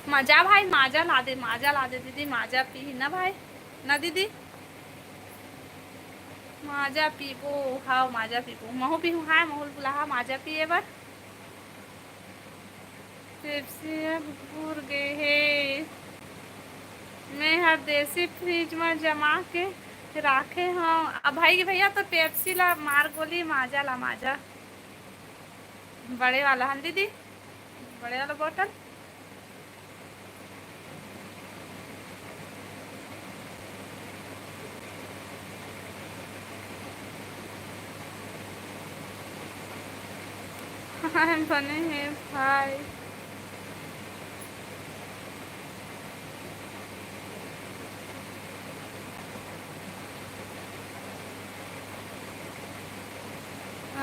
मजा भाई, माजा ला दे, माजा ला दे दीदी, माजा पी ना भाई, ना दीदी, माजा पीबो। हाँ, माजा पीबो, महू पीहू। हाँ, महू ल बुलाहा माजा पिए बर। पेप्सी अब घुर गे हे। मैं हर देसी फ्रिज म जमा के राखे हंव। अब भाई के भैया तो पेप्सी ला मार गोली, माजा ला माजा। बड़े वाला हन दीदी, बड़े वाला बॉटल। हाँ, बने हे भाई।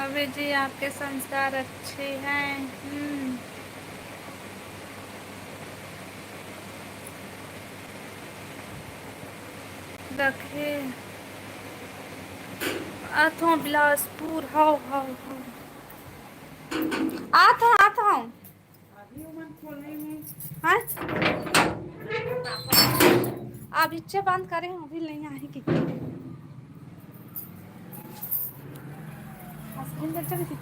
अबे जी, आपके संस्कार अच्छे हैं। हम्म। रखे। आथो बिलासपुर, हाव, हाव, हाव। आथो, आथो। हाँ? अब इच्छे बंद करे हूँ, अभी नहीं आएगी। आइसक्रीम बेचो किसी।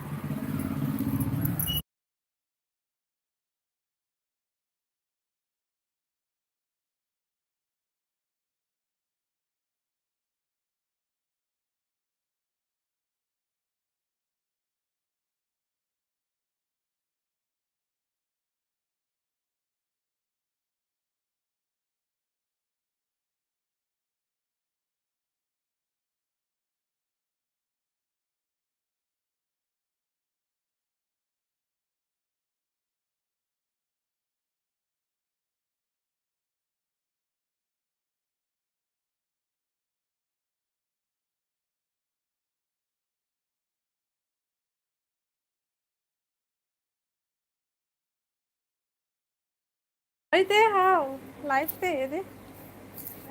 अरे दे, हाँ, लाइव पे ये दे।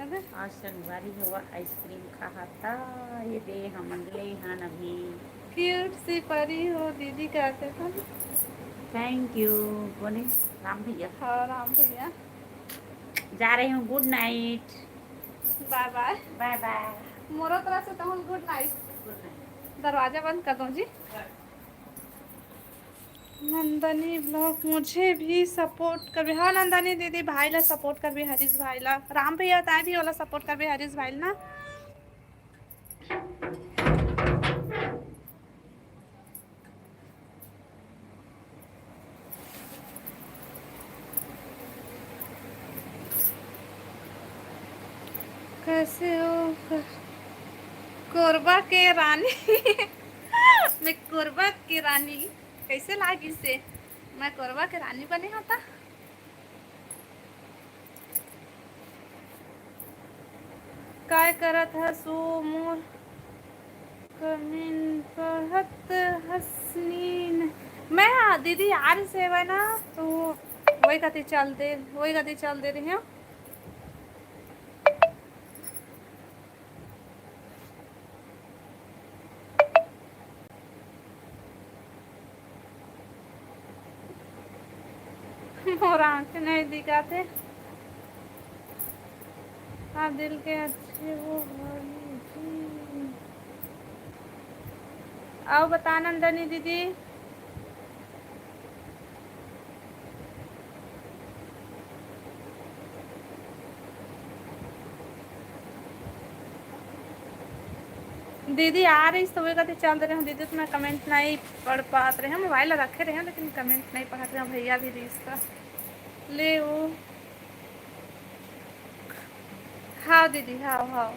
अरे। आज संगवारी हो आइसक्रीम खाहा था, ये दे हमन ले हन अभी। क्यूट सी परी हो दीदी, कहते थे। Thank you. बोले राम भैया। हाँ, राम भैया। जा रही हूँ, गुड नाइट। बाय बाय। बाय बाय। मोरो तरफ से तुम गुड नाइट। गुड नाइट। दरवाजा बंद कर दो जी। नंदनी ब्लॉग मुझे भी सपोर्ट करबे। हाँ नंदनी दीदी, भाई ला सपोर्ट करबे, हरीश भाई ला। राम भैया ताय भी ओला सपोर्ट करबे, हरीश भाई ला ना। कैसे हो क-, कोरबा के रानी? मैं कोरबा के रानी। कैसे लागिस हे? मैं कोरबा के रानी बने हों त। काय करत हस ओ मोर कमेंट पढ़त हसनीन? मैं, हाँ, दीदी आ रही सेवा ना, तो वही कति चल दे, वही कति चल दे रही हूँ। मोर आँख नहीं दिखाते। आप दिल के अच्छे हो भोली जी। आओ बता नंदनी दीदी। दीदी आ रही तो वे कहते चल दे रहे हूँ दीदी, तो मैं कमेंट नहीं पढ़ पात रहे हूँ, मोबाइल रखे रहे हूँ लेकिन कमेंट नहीं पढ़त रहे हूँ। भैया भी रिश्ता ले वो। हाँ दीदी, हाँ हाँ।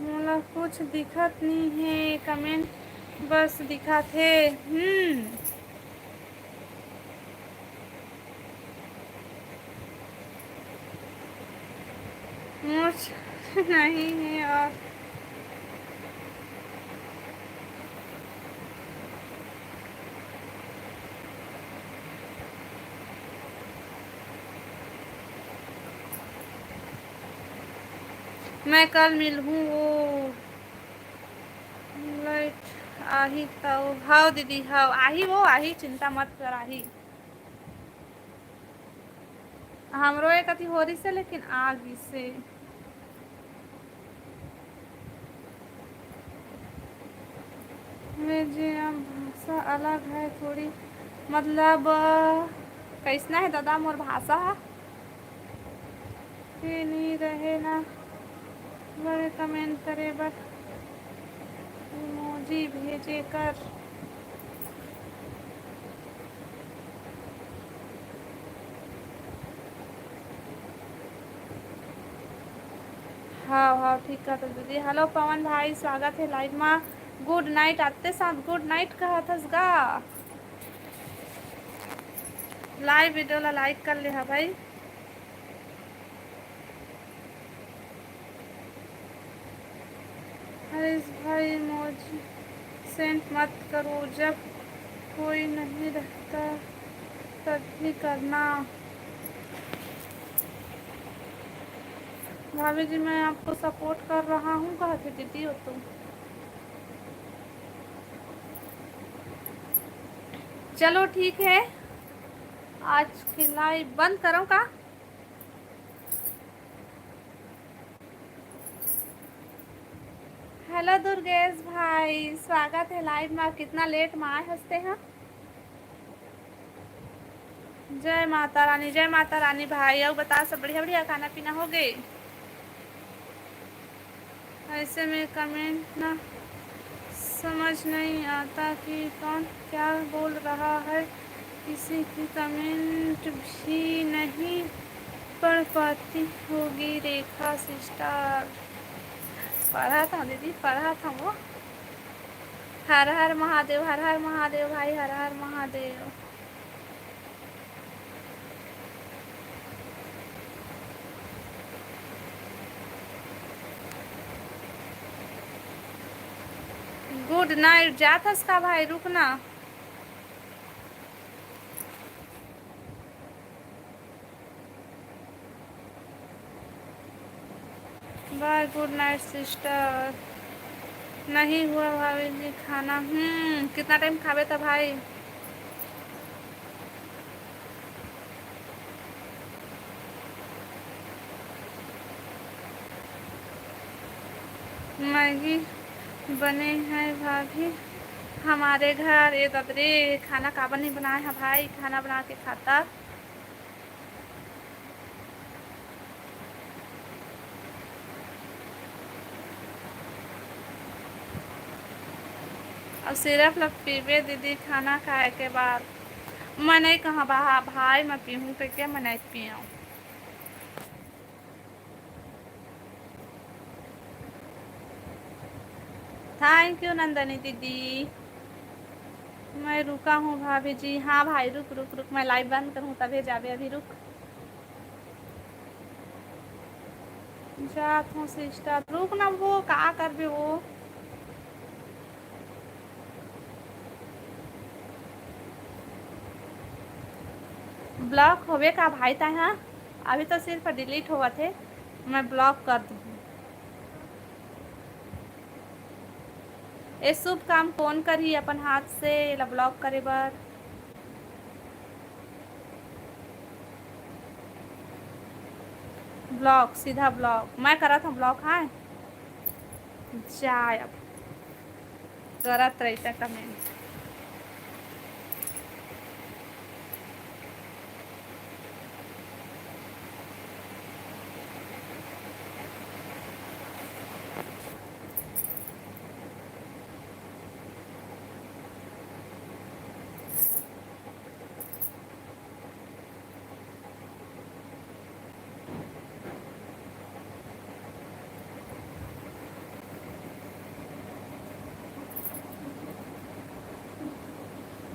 मोला कुछ दिखत नहीं है, कमेंट बस दिखत है। हम्म। मुझ नहीं है और मैं कल मिलहूँ वो लाइट आही तो। हाव दीदी, हाव आही, वो आही, चिंता मत कर, आही। हमरो एक अति हो रही से, लेकिन आ गई से। वे जे अब भाषा अलग है थोड़ी, मतलब, कैसना है दादा मोर भाषा ह? के नहीं रहे ना बड़े कमेंट करे बर, इमोजी भेजे कर। हाँ हाँ, ठीक कहत दीदी। हेलो पवन भाई, स्वागत है लाइव मा। गुड नाइट आते साथ गुड नाइट कहत हस गा। लाइव वीडियो ला लाइक कर ले हा भाई। हरीश भाई, इमोजी सेंड मत करो, जब कोई नहीं रहता तब भी करना। भाभी जी, मैं आपको सपोर्ट कर रहा हूँ, कहते दीदी हो तुम। चलो ठीक है, आज के लाइव बंद करो का? हेलो दुर्गेश भाई, स्वागत है लाइव में। कितना लेट में आए हंसते हैं। जय माता रानी, जय माता रानी भाई। और बता, सब बढ़िया बढ़िया खाना पीना हो गए? ऐसे में कमेंट ना समझ नहीं आता कि कौन क्या बोल रहा है। किसी की कमेंट भी नहीं पढ़ पाती होगी रेखा सिस्टर। पढ़ा था दीदी, पढ़ा था वो। हर हर महादेव, हर हर महादेव भाई, हर हर महादेव। गुड नाइट। जात हस का भाई, रुकना। Bye, good night sister। नहीं हुआ भाभी जी खाना। हम्म, कितना टाइम खाबे त भाई? मैगी बने है भाभी। हमारे घर ये ददरे खाना काबर नहीं बनाए है भाई? खाना बना के खाता। अब सिरप ल पीबे दीदी खाना खाए के बाद। मैं नहीं कहा बहा भाई, मैं पीहूँ कहिके मैं नहीं पीऊँ। Thank you नंदनी दीदी। मैं रुका हूँ भाभी जी। हाँ भाई, रुक रुक रुक, मैं लाइव बंद करूँ तभे जाबे। अभी रुक, जात हूँ सिस्टर। रुक ना, वो का करबे वो। ब्लॉक होवे का भाई ताय? हाँ, अभी तो सिर्फ डिलीट होवत हे, मैं ब्लॉक कर दूँ। ये शुभ काम कौन करही अपन हाथ से एला ब्लॉक करे बर? ब्लॉक, सीधा ब्लॉक। मैं करत हूँ ब्लॉक। हाँ, जाए अब। करत रहिता कमेंट।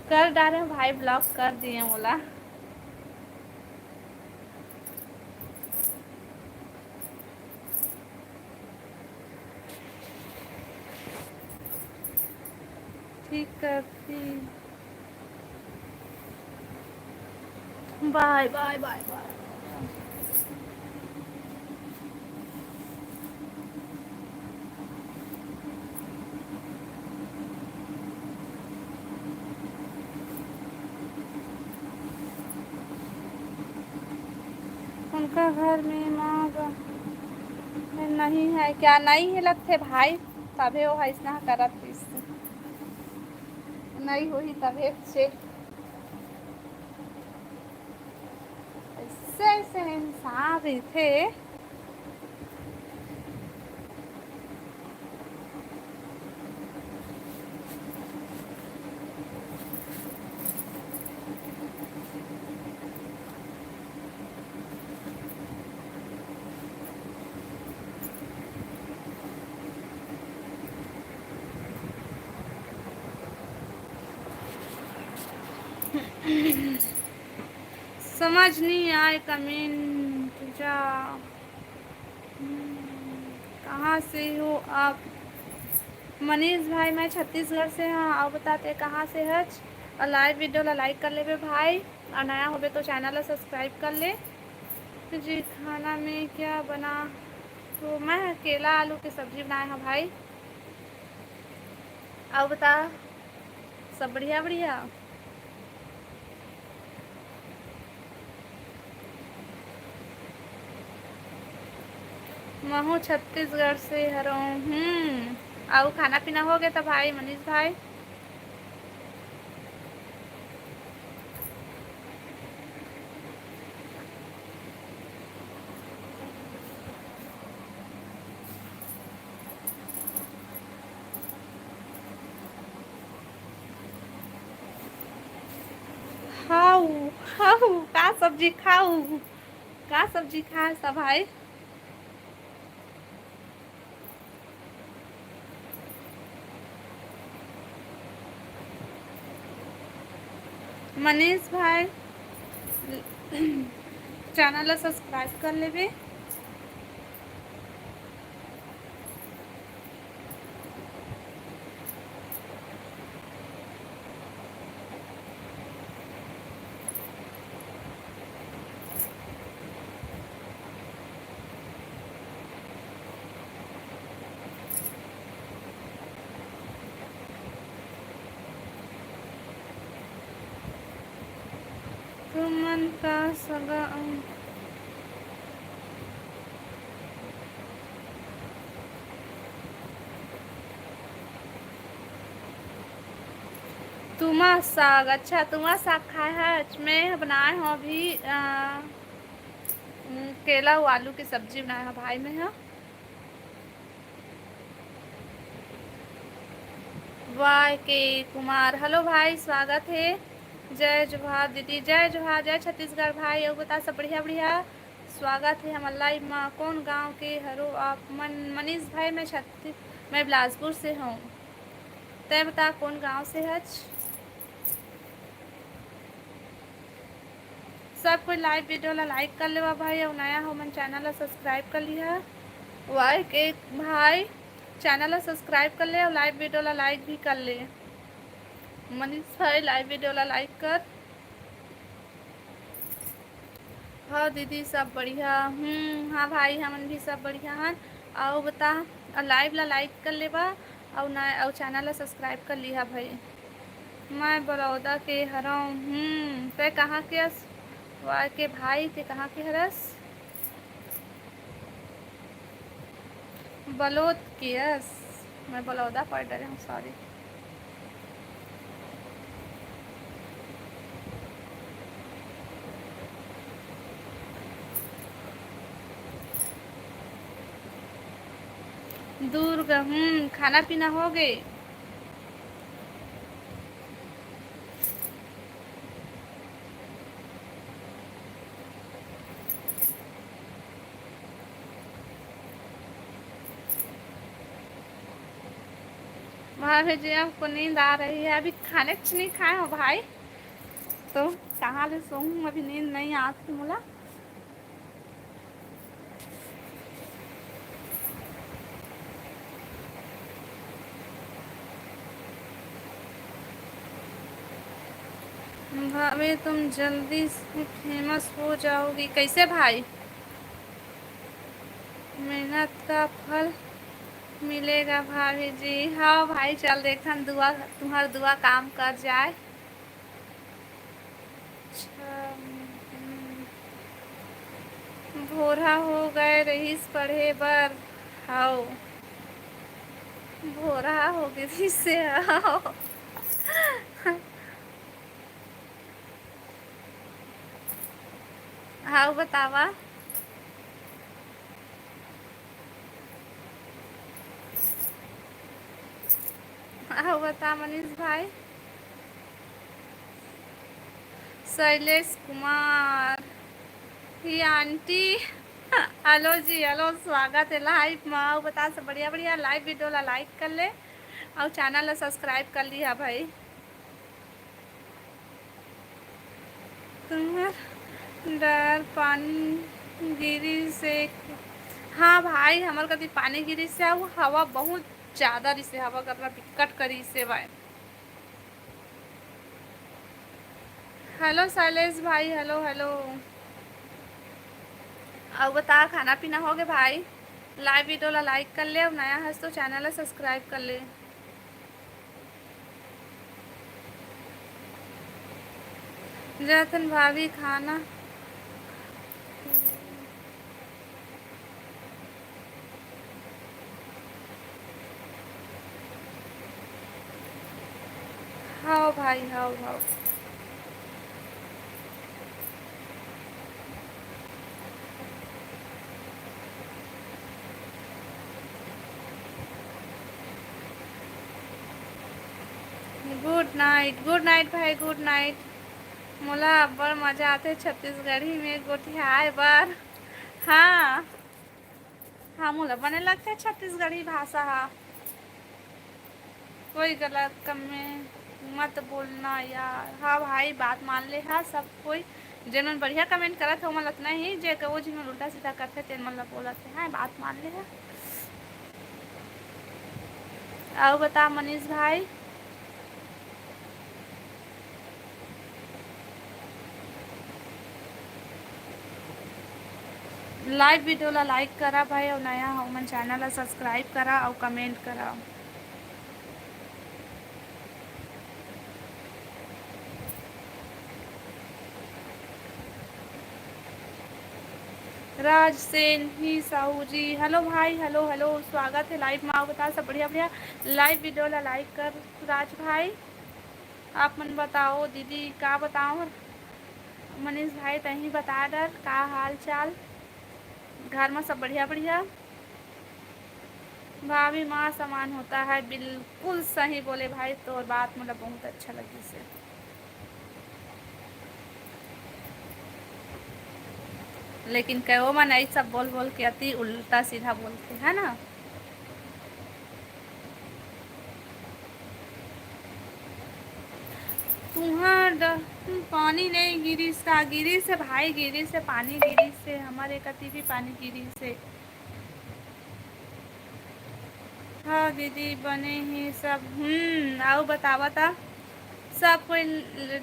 कर डारे भाई, ब्लॉक कर दिए मोला। ठीक करती। बाय बाय बाय बाय। उनका घर में माँ बहन नहीं है क्या? नहीं है लगथे भाई, तभे वो अइसना करत रहिस। नहीं होही तभे से। ऐसे ऐसे इंसान रहिथे। समझ नहीं आए कमेंट जा। हम्म, कहाँ से हो आप? मनीष भाई, मैं छत्तीसगढ़ से हाँ। अउ बता, ते कहाँ से हच? अउ लाइव वीडियो ला लाइक कर लेबे भाई, अउ नया होबे तो चैनल ला सब्सक्राइब कर ले। जी, खाना में क्या बना? तो मैं केला आलू के सब्जी बनाए हूँ भाई। अउ बता, सब बढ़िया बढ़िया? महू छत्तीसगढ़ से हरौं। हम्म, अउ खाना पीना हो गया था भाई, मनीष भाई? हाउ, हाउ, का सब्जी खाऊ? का सब्जी खाए सब भाई? मनीष भाई, चैनल ला सब्सक्राइब कर लेबे। तुमन का सगा अउ तुमा साग, अच्छा, तुमा साग खाए हच। मैं ह बनाए हव अभी, अ, उम, केला अउ आलू के सब्जी बनाए हव भाई मैं ह। वाय के कुमार, हेलो भाई, स्वागत हे। जय जोहार दीदी, जय जोहार, जय छत्तीसगढ़ भाई। अउ बता, सब बढ़िया, बढ़िया? स्वागत हे हमर लाइव मा। कौन गांव के हरो आप? मन-, मनीष भाई, मैं छत्ती-, मैं बिलासपुर से हूँ। तै बता, कौन गांव से हच? सब कोई लाइव वीडियो ला लाइक कर लेवा भाई, अउ नया हो मन चैनल ला सब्सक्राइब कर लिहा। वाय के भाई, चैनल ला सब्सक्राइब कर ले अउ लाइव वीडियो ला लाइक भी कर ले। मनीष भाई, लाइव वीडियो ला लाइक कर। हाँ दीदी, सब बढ़िया। हम्म, हाँ भाई, हमन भी सब बढ़िया हन। अउ बता, अउ लाइव ला लाइक कर लेबा, अउ ना, अउ चैनल ला सब्सक्राइब कर लिहा भाई। मैं बड़ौदा के हरौं। हम्म, तै कहाँ के अस? वाय के भाई, तै कहाँ के हरस? बलोद के अस। मैं बलौदा पढ़ डरे हूँ, सॉरी। दुर्ग, हम्म, खाना पीना हो गए? भाभी जी, हमको नींद आ रही है, अभी खाने कुछ नहीं खाए हो भाई, तो कहाँ ले सोऊँ, अभी नींद नहीं आती मोला। भाभी, तुम जल्दी से फेमस हो जाओगी। कैसे भाई? मेहनत का फल मिलेगा भाभी जी। हाँ भाई, चल देखथन, दुआ, तुम्हार दुआ काम कर जाए। अच्छा, हम्म, भोरहा हो गए रहीस पढ़े बर। हाओ, भोरहा हो गे रहीस से, हाओ। हाओ, बतावा। अउ बता मनीष भाई। शैलेश कुमार, ही आंटी। हेलो जी, हेलो, स्वागत है लाइव में। अउ बता, सब बढ़िया, बढ़िया। लाइव वीडियो ला लाइक कर ले अउ चैनल ला सब्सक्राइब कर लिहा भाई। तुम्हर डर पानी गिरी से? हाँ भाई, हमर कति पानी गिरी से, अउ हवा बहुत ज्यादा रिसे, हवा करना बिकट करी से भाई। हेलो शैलेश भाई, हेलो, हेलो। अउ बता, खाना पीना हो गए भाई? लाइव वीडियो ला लाइक कर ले, अउ नया हस तो चैनल ला सब्सक्राइब कर ले। जाथन भाभी खाना। हाव भाई, हाव, हाव। Good night, good night भाई, good night। मोला अब्बड़ मजा आथे छत्तीसगढ़ी में गोठियाए बर। हाँ, हाँ, मोला बने लगथे छत्तीसगढ़ी भाषा हा। कोई गलत कमेंट मत बोलना यार। हाँ भाई, बात मान ले हा सब कोई। जेन मन बढ़िया कमेंट करत हे, ओमन ल अतना ही, जे वो जिन मन उल्टा सीधा करथे, तेन मन ल बोलत हे। हाँ, बात मान ले हा। अउ बता मनीष भाई, लाइव वीडियो ला लाइक करा भाई, अउ नया हो मन चैनल ला सब्सक्राइब करा अउ कमेंट करा। राज सेन ही साहू जी, हेलो भाई, हेलो, हेलो, स्वागत है लाइव में। आओ बता, सब बढ़िया, बढ़िया। लाइव वीडियो ला लाइक कर राज भाई। आप मन बताओ दीदी, का बताओ मनीष भाई, तहीं बता डर, का हाल चाल, घर में सब बढ़िया, बढ़िया? भाभी माँ समान होता है, बिल्कुल सही बोले भाई, तोर बात मोला बहुत अच्छा लगिस हे। लेकिन कहो मन आई सब बोल बोल के अति उल्टा सीधा बोलथे, है ना? तुहार डहन पानी नहीं गिरिस का? गिरिस हे भाई, गिरिस हे, पानी गिरिस हे, हमारे कति भी पानी गिरिस हे। हाँ दीदी, बने ही सब। हम्म, आउ बतावा ता, सब कोई ल-,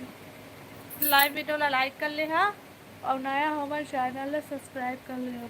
लाइव वीडियो ला लाइक कर ले हा, और नया हो हमारे चैनल ला सब्सक्राइब कर ले हा।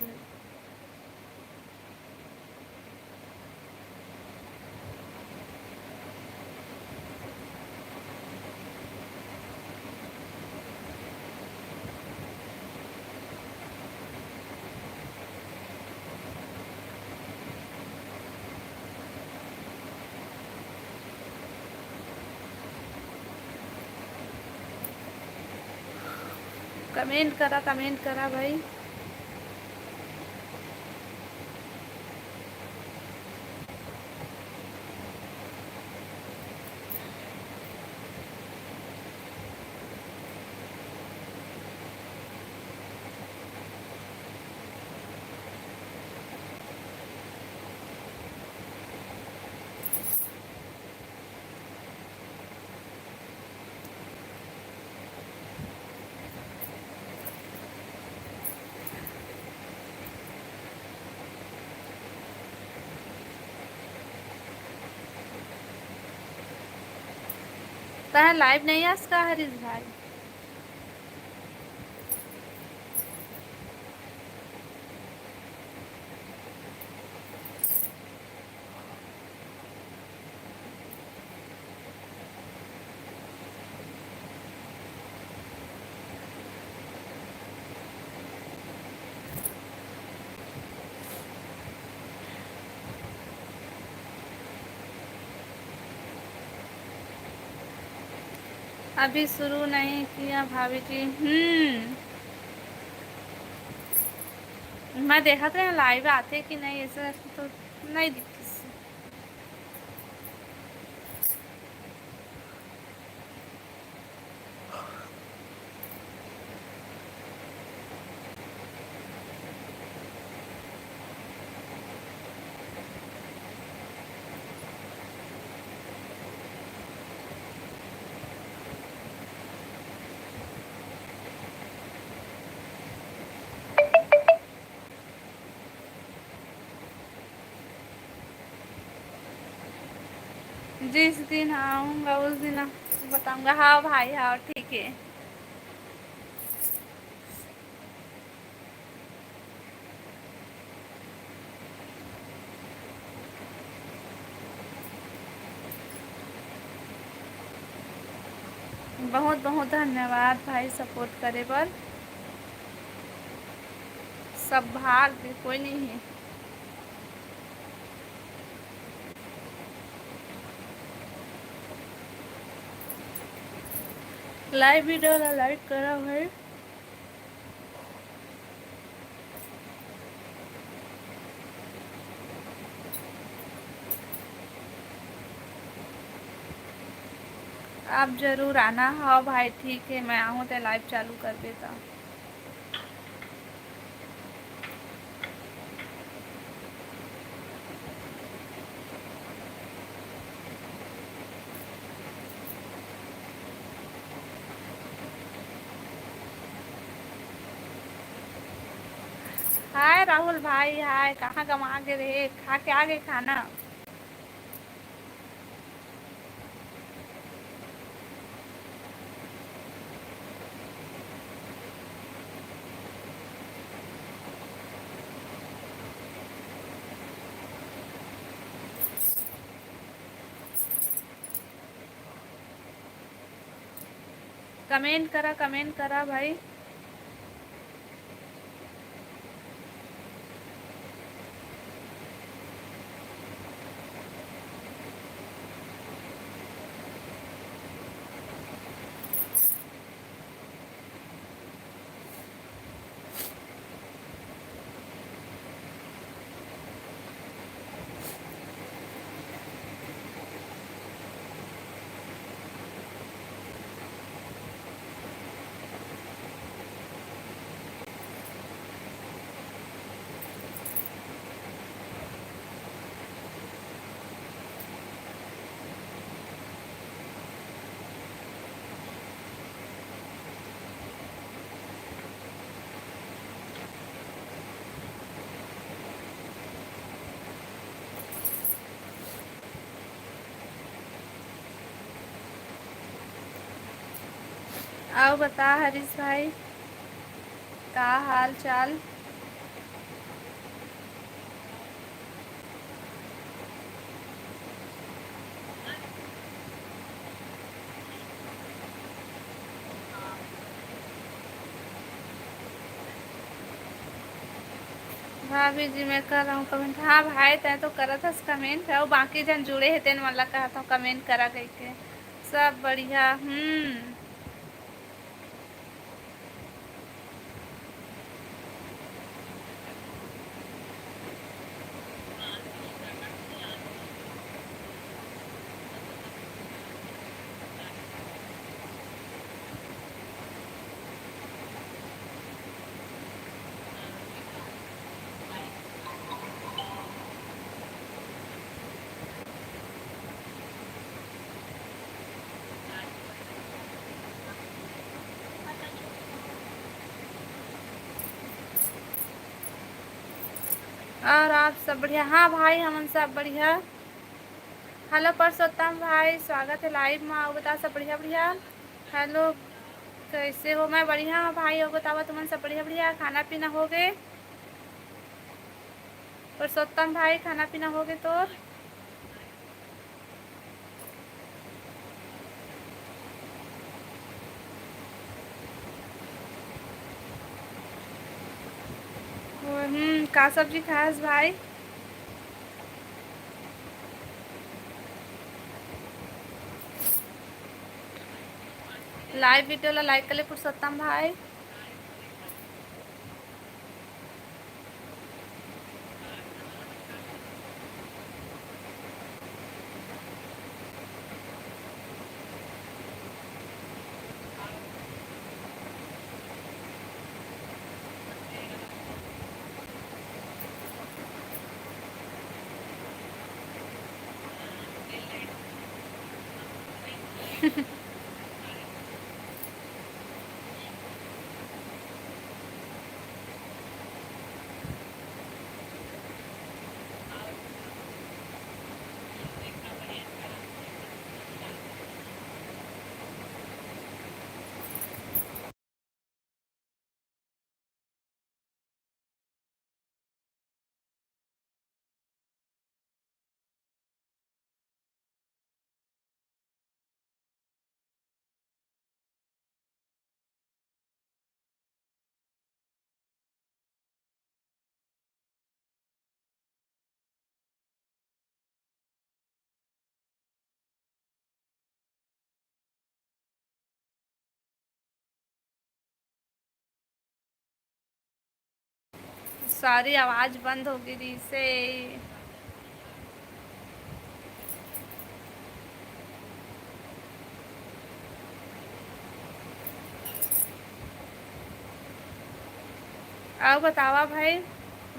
कमेंट करा, कमेंट करा भाई। तैं लाइव नहीं आस का हरीश भाई? अभी शुरू नहीं किया भाभी जी। हम्म, मैं देखत रहे लाइव आथे कि नहीं, ऐसे तो नहीं दिखिस। जिस दिन आऊँगा उस दिन आपको बताऊँगा। हाँ भाई, हाँ, ठीक है। बहुत बहुत धन्यवाद भाई, सपोर्ट करे बर। सब भाग के कोई नहीं है। लाइव वीडियो ला लाइक करा भाई। आप जरूर आना। हाँ भाई, ठीक है, मैं आहूँ, तैं लाइव चालू कर देता। हाय राहुल भाई, हाय, कहाँ गमा गे रहे, खा के आ गे खाना? कमेंट करा, कमेंट करा भाई। अउ बता हरीश भाई, का हाल चाल? भाभी जी, मैं कर रहा हूँ comment। हाँ भाई, तैं तो करत हस comment, अउ बाकी जन जुड़े हे, तेन मन ला कहत हूँ comment करा कहिके। सब बढ़िया। हम्म। अउ आप सब बढ़िया? हाँ भाई, हमन सब बढ़िया। Hello पुरुषोत्तम भाई, स्वागत हे live मा। अउ बता, सब बढ़िया बढ़िया? Hello, कैसे हो? मैं बढ़िया हूँ भाई। अउ बतावा, तुमन सब बढ़िया बढ़िया? खाना पीना हो गे? पुरुषोत्तम भाई, खाना पीना हो गे तोर? हम्म, का सब्जी खास भाई? Live video ला like कर ले पुरुषोत्तम भाई। Sorry, आवाज बंद हो गे रिहिसे। अउ बतावा भाई,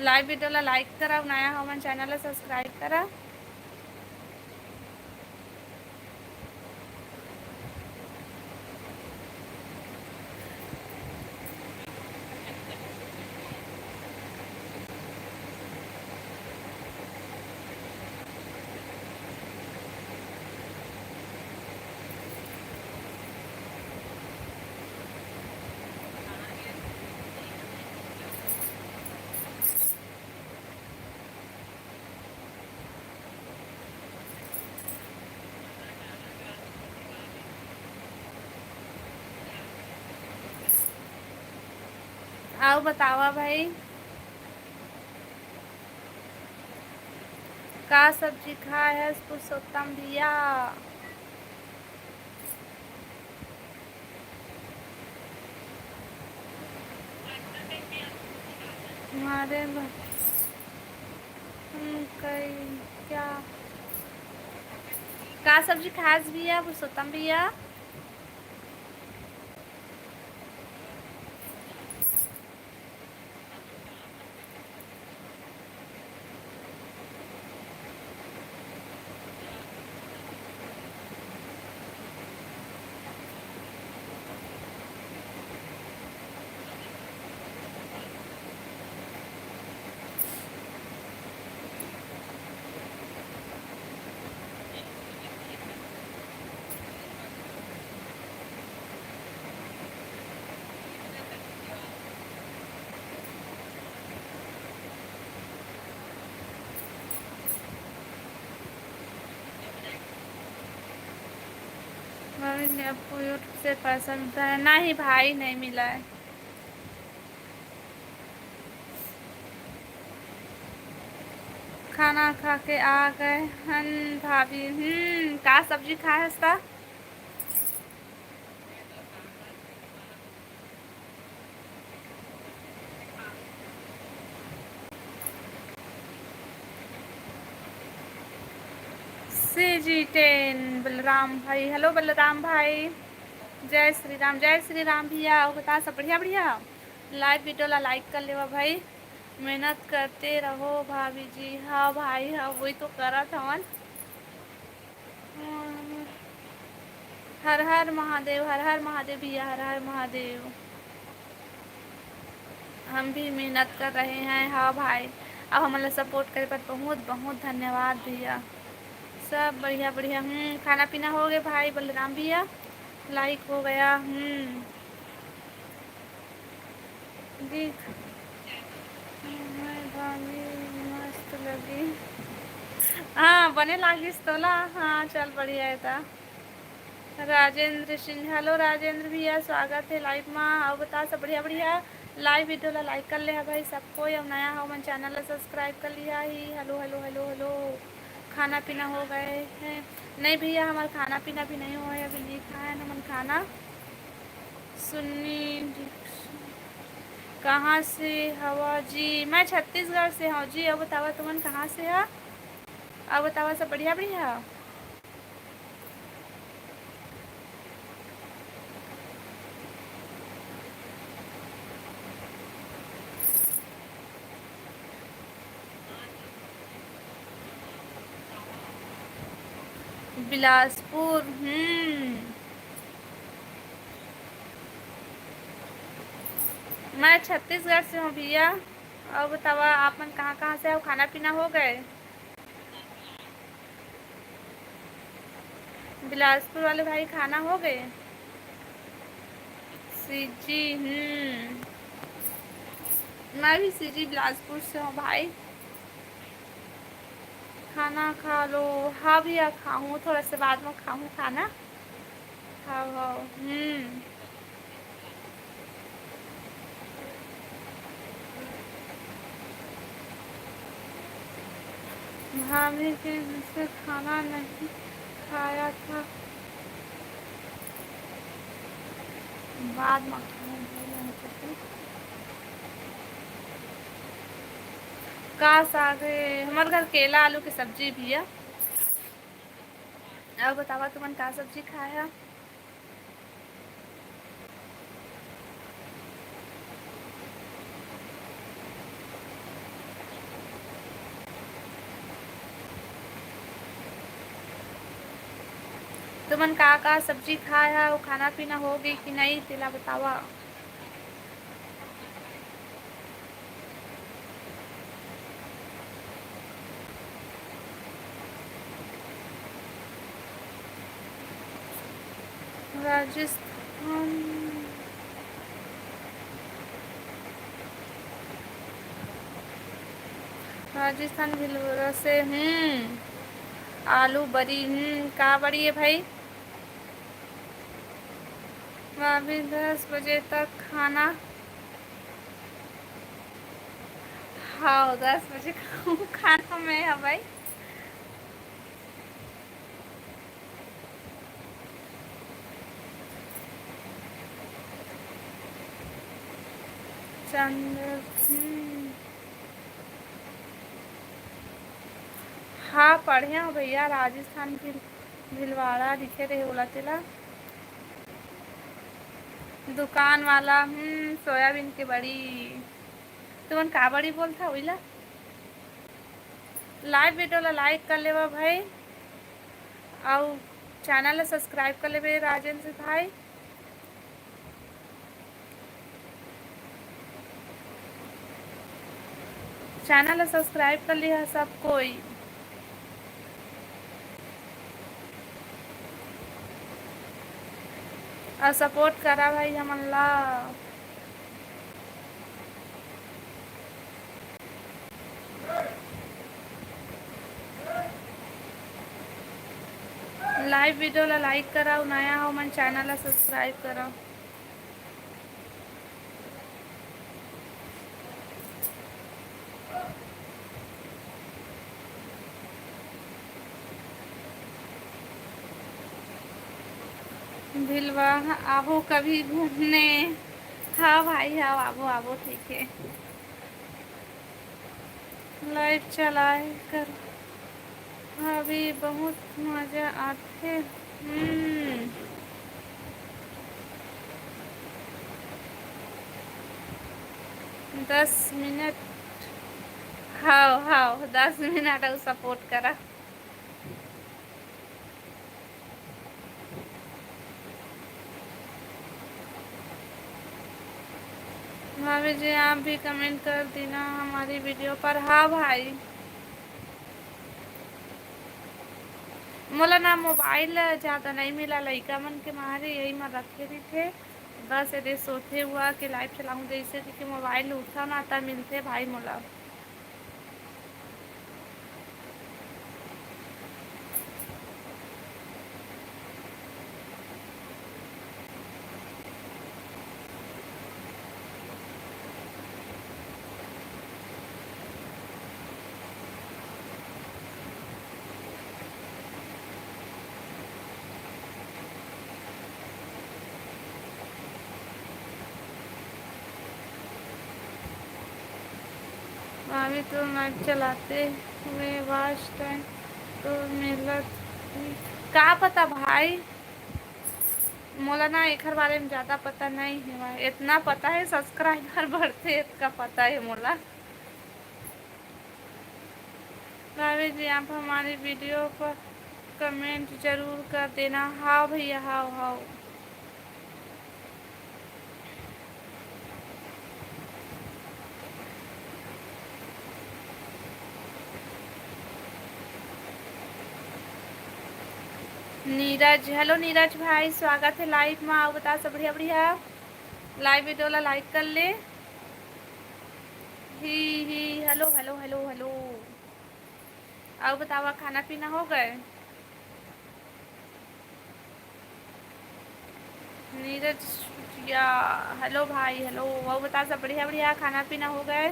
live video ला like करा, नया हो मन channel ला subscribe करा। अउ बतावा भाई, का सब्जी खाए हस पुरुषोत्तम भैया? हमारे भ-, हम कई क्या, का सब्जी खास भैया, पुरुषोत्तम भैया? आपको YouTube से पैसा मिलता है? नहीं भाई, नहीं मिला है। खाना खा के आ गए हन भाभी। हम्म, का सब्जी खाए हस त? सी जी टेन बलराम भाई, हेलो बलराम भाई, जय श्री राम, जय श्री राम भैया। अउ बता, सब बढ़िया? बढ़िया। लाइव वीडियो ला लाइक कर लेवा भाई, मेहनत करते रहो भाभी जी। हाँ भाई, हाँ, वही तो करत हवन। हर हर महादेव, हर हर महादेव भैया, हर हर महादेव। हम भी मेहनत कर रहे हैं। हाँ भाई, अब हमन ला सपोर्ट करे बर बहुत बहुत धन्यवाद भैया। सब बढ़िया बढ़िया। हम्म, खाना पीना हो गए भाई बलराम भैया? लाइक हो गया। हम्म, देख, मैं भाभी मस्त लगी। हाँ, बने लागिस तोला। हाँ, चल बढ़िया है ता। राजेंद्र सिंह, हेलो राजेंद्र भैया, स्वागत है लाइव मा। अउ बता, सब बढ़िया? बढ़िया। लाइव वीडियो ला लाइक कर ले हा भाई सब कोई, अउ नया हो मन चैनल ला सब्सक्राइब कर लिया ही। हेलो हेलो हेलो हेलो, खाना पीना हो गए हैं? नहीं भैया, हमार खाना पीना भी नहीं होए, अभी नहीं खाए ना मन खाना। सुन्नी, कहाँ से हवा जी? मैं छत्तीसगढ़ से हूँ जी। अब बतावा तुमन कहाँ से हा? अब बतावा सब बढ़िया बढ़िया? बिलासपुर। हम्म, मैं छत्तीसगढ़ से हूँ भैया। अउ बतावा, आप मन कहाँ कहाँ से हो? खाना पीना हो गए? बिलासपुर वाले भाई, खाना हो गए? सीजी, हम्म, मैं भी सीजी बिलासपुर से हूँ भाई। खाना खा लो। हाँ भैया, खाऊँ, थोड़ा से बाद में खाऊँ खाना। हाँ, हाँ, हम्म। भाभी के घर से खाना नहीं खाया था, बाद में खाऊंगी। का साग है? हमारे घर केला आलू की सब्जी भी है। अउ बतावा, तुमन का सब्जी खाए हा? तुमन का का सब्जी खाए हा? अउ खाना पीना हो गई कि नहीं, तेला बतावा। राजस्थान, राजस्थान भिलवाड़ा से। हम्म, आलू बरी। हम्म, का बरी है भाई? मैं अभी दस बजे तक खाना। हाँ, दस बजे खाऊँ खाना मैं, हाँ भाई। चंद्र, हम्म। हाँ, पढ़े हूँ भैया, राजस्थान के भिलवाड़ा लिखे रहे ओला तेला। दुकान वाला, हम्म, सोयाबीन के बड़ी। तुमन का बड़ी बोलथा ओइला? लाइव वीडियो ला लाइक कर लेवा भाई, अउ चैनल ला सब्सक्राइब कर लेबे राजेंद्र भाई। चैनल ला सब्सक्राइब कर लिहा सब कोई। अउ सपोर्ट करा भाई हमन ला। Live video ला like करा, अउ नया हो मन channel ला subscribe करा। भिलवा, आहो कभी घूमने। हाँ भाई, हाँ, आबो, आबो, ठीक है। Live चलाए कर अभी बहुत मजा आथे। हम्म। दस मिनट। हाव, हाव, दस मिनट अउ support करा। भाभी जी, आप भी comment कर देना हमारी video पर। हाँ भाई, मोला ना mobile ज़्यादा नहीं मिला, लइका मन के मारे यही में रखे रहिथे। बस एदे सोते हुआ के live चलाऊँ जैसे कि mobile उठा ना, तब मिलथे भाई मोला। अभी तो live चलाते हुए watch time तो मिलत ही। का पता भाई, मोला ना एखर बारे में ज़्यादा पता नहीं है। इतना पता है subscriber बढ़ते, इतना पता है मोला। भाभी जी, आप हमारी video पर comment जरूर कर देना। हाँ भैया, हाँ, हाँ। नीरज, hello नीरज भाई, स्वागत है live में। अउ बता सब बढ़िया, बढ़िया। Live video ला like कर ले। ही, ही, hello, hello, hello, hello। अउ बतावा, खाना पीना हो गए? नीरज सूर्या, hello भाई, hello। अउ बता, सब बढ़िया, बढ़िया? खाना पीना हो गए?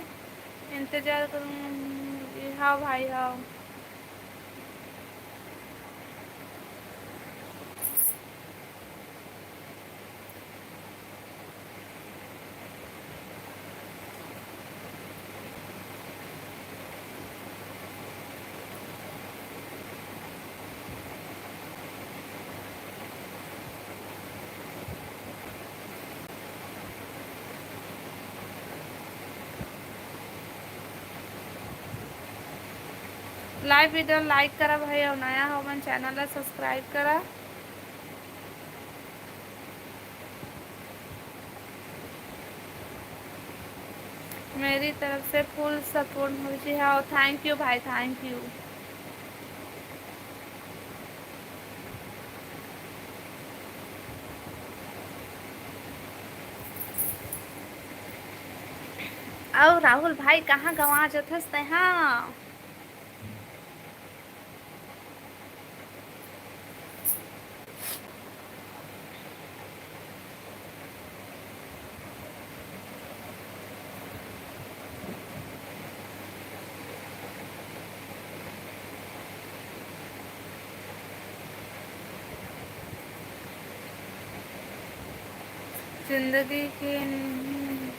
इंतजार करूँ। हाँ भाई, हाँ। Live video like करा भाई, अउ नया हो मन channel ला subscribe करा। मेरी तरफ से full support हो जी। हाँ, thank you भाई, thank you। अउ राहुल भाई, कहाँ गंवा जथस तैहा? जिंदगी के नहीं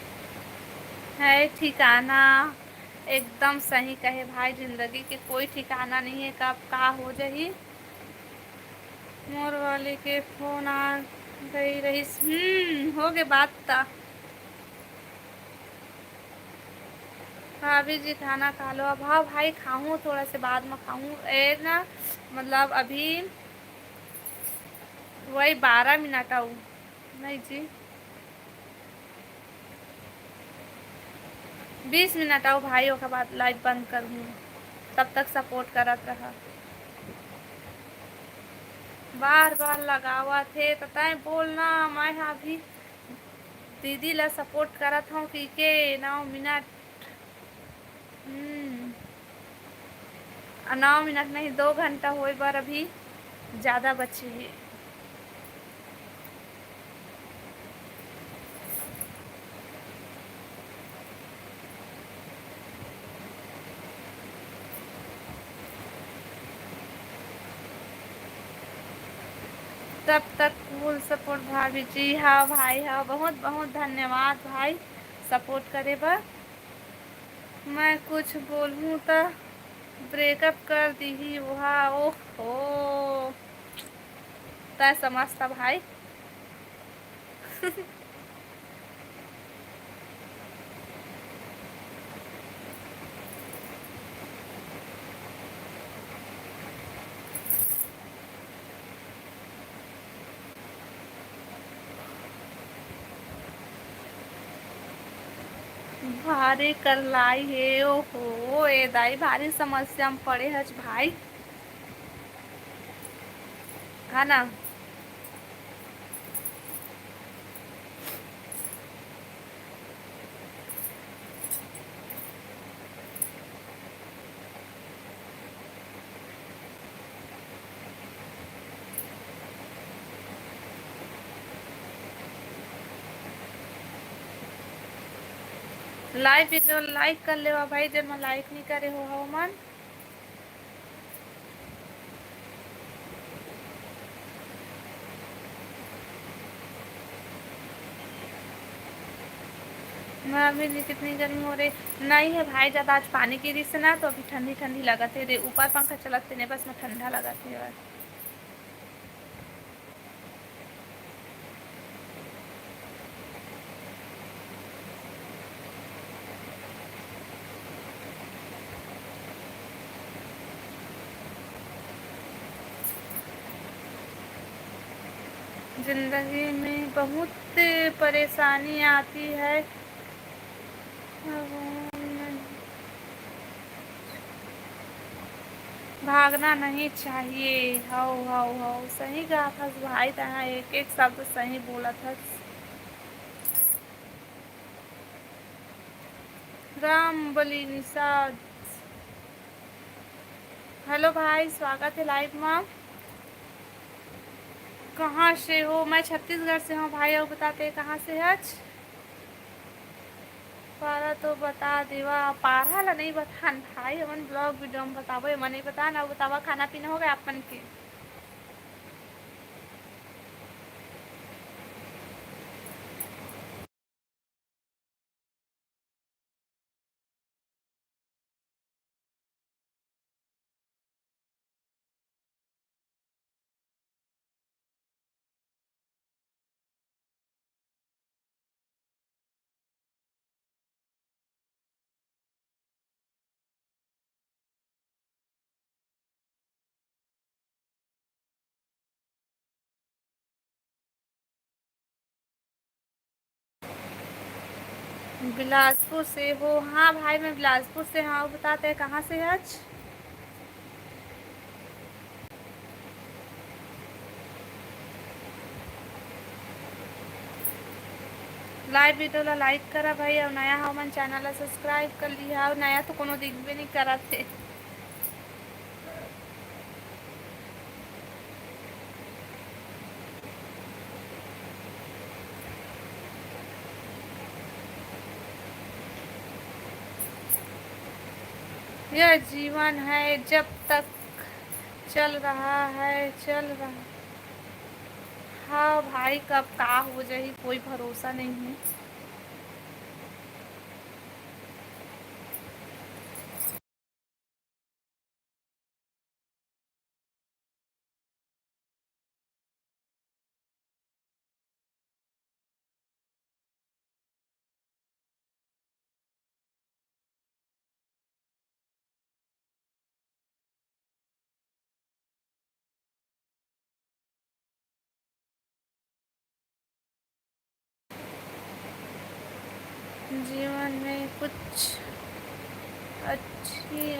है ठिकाना। एकदम सही कहे भाई, जिंदगी के कोई ठिकाना नहीं है, कब का हो जाही। मोर वाली के फोन आ गई रहिस। हम्म, हो गे बात ता। भाभी जी, खाना खा लो अब। हाँ भाई, खाऊँ, थोड़ा से बाद में खाऊँ। ए ना, मतलब, अभी वही बारह मिनट आऊ। नहीं जी, बीस मिनट आऊ भाई, ओकर बाद live बंद करहूँ। तब तक support करत रहा। बार बार लगावत हे, त तैं बोलना, मैं हा अभी दीदी ला support करत हूँ कि के नौ मिनट। हम्म। आ, नौ मिनट नहीं, दो घंटा होए बर अभी। ज्यादा बचे हे। तब तक full support भाभी जी। हाँ भाई, हाँ, बहुत बहुत धन्यवाद भाई support करे बर। मैं कुछ बोलहूँ त breakup कर दिही ओहा। ओहो, तै समझता भाई। भारी करलाई हे। ओहो, ए दाई, भारी समस्या म पड़े हच भाई, है ना? Live video like कर लेवा भाई, जेन मन like नहीं करे हो, हो मन। मैं अभी भी कितनी गर्मी हो रही। नहीं है भाई, ज़्यादा आज पानी गिरी से ना, तो अभी ठंडी ठंडी लगत है रे। ऊपर पंखा चलत तेने, बस में ठंडा लगत है बस। जिंदगी में बहुत परेशानी आती है, भागना नहीं चाहिए। हव, हव, हव, सही कहा था भाई, तहा एक एक शब्द सही बोला था। राम बलि निषाद। हेलो भाई, स्वागत है live में। कहाँ से हो? मैं छत्तीसगढ़ से हूँ भाई। और बताते कहाँ से हच? पारा तो बता देवा। पारा ला नहीं बतान भाई, हमन vlog video में बताबो। एमा नहीं बतान। और बतावा, खाना पीना हो गया अपन के? बिलासपुर से हो? हाँ भाई, मैं बिलासपुर से। हाँ, बताते हैं कहाँ से है आज? Live video ला like करा भाई, और नया हो मन channel ला subscribe कर लिहा, और नया तो कोनो दिखबे नहीं करत हे। यह जीवन है, जब तक चल रहा है, चल रहा। हाँ भाई, कब का हो जाही, कोई भरोसा नहीं है। जीवन में कुछ अच्छी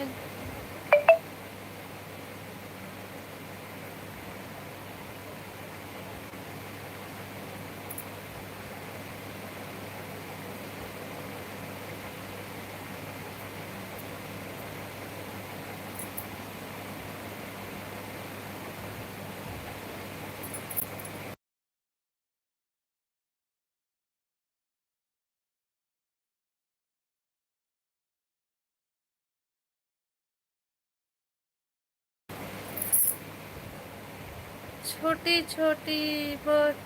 छोटी छोटी बात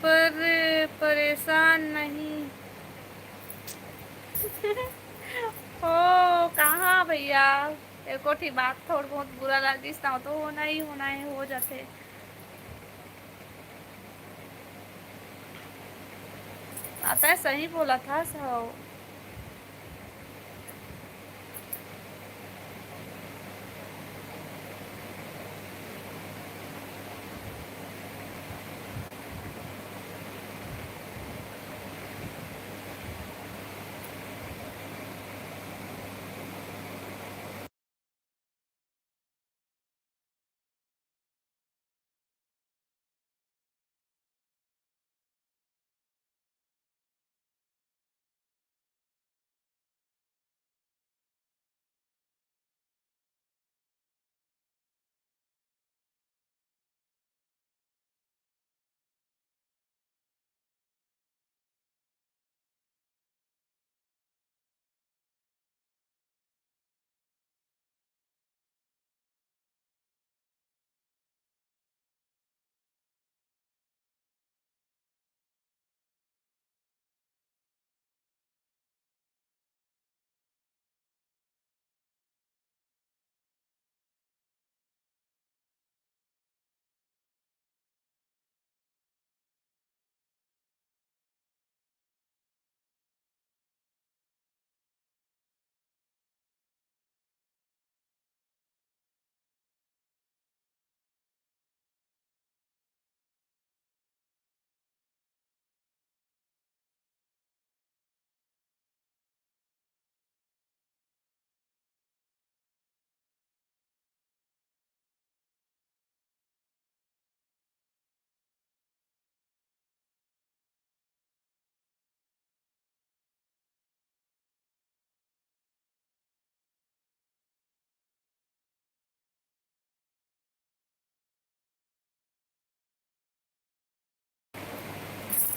पर परेशान नहीं। ओ, कहाँ भैया, एको ठी बात थोड़ बहुत बुरा लगिस ना, तो होना ही होना है, हो जाते। आता है, सही बोला था सब।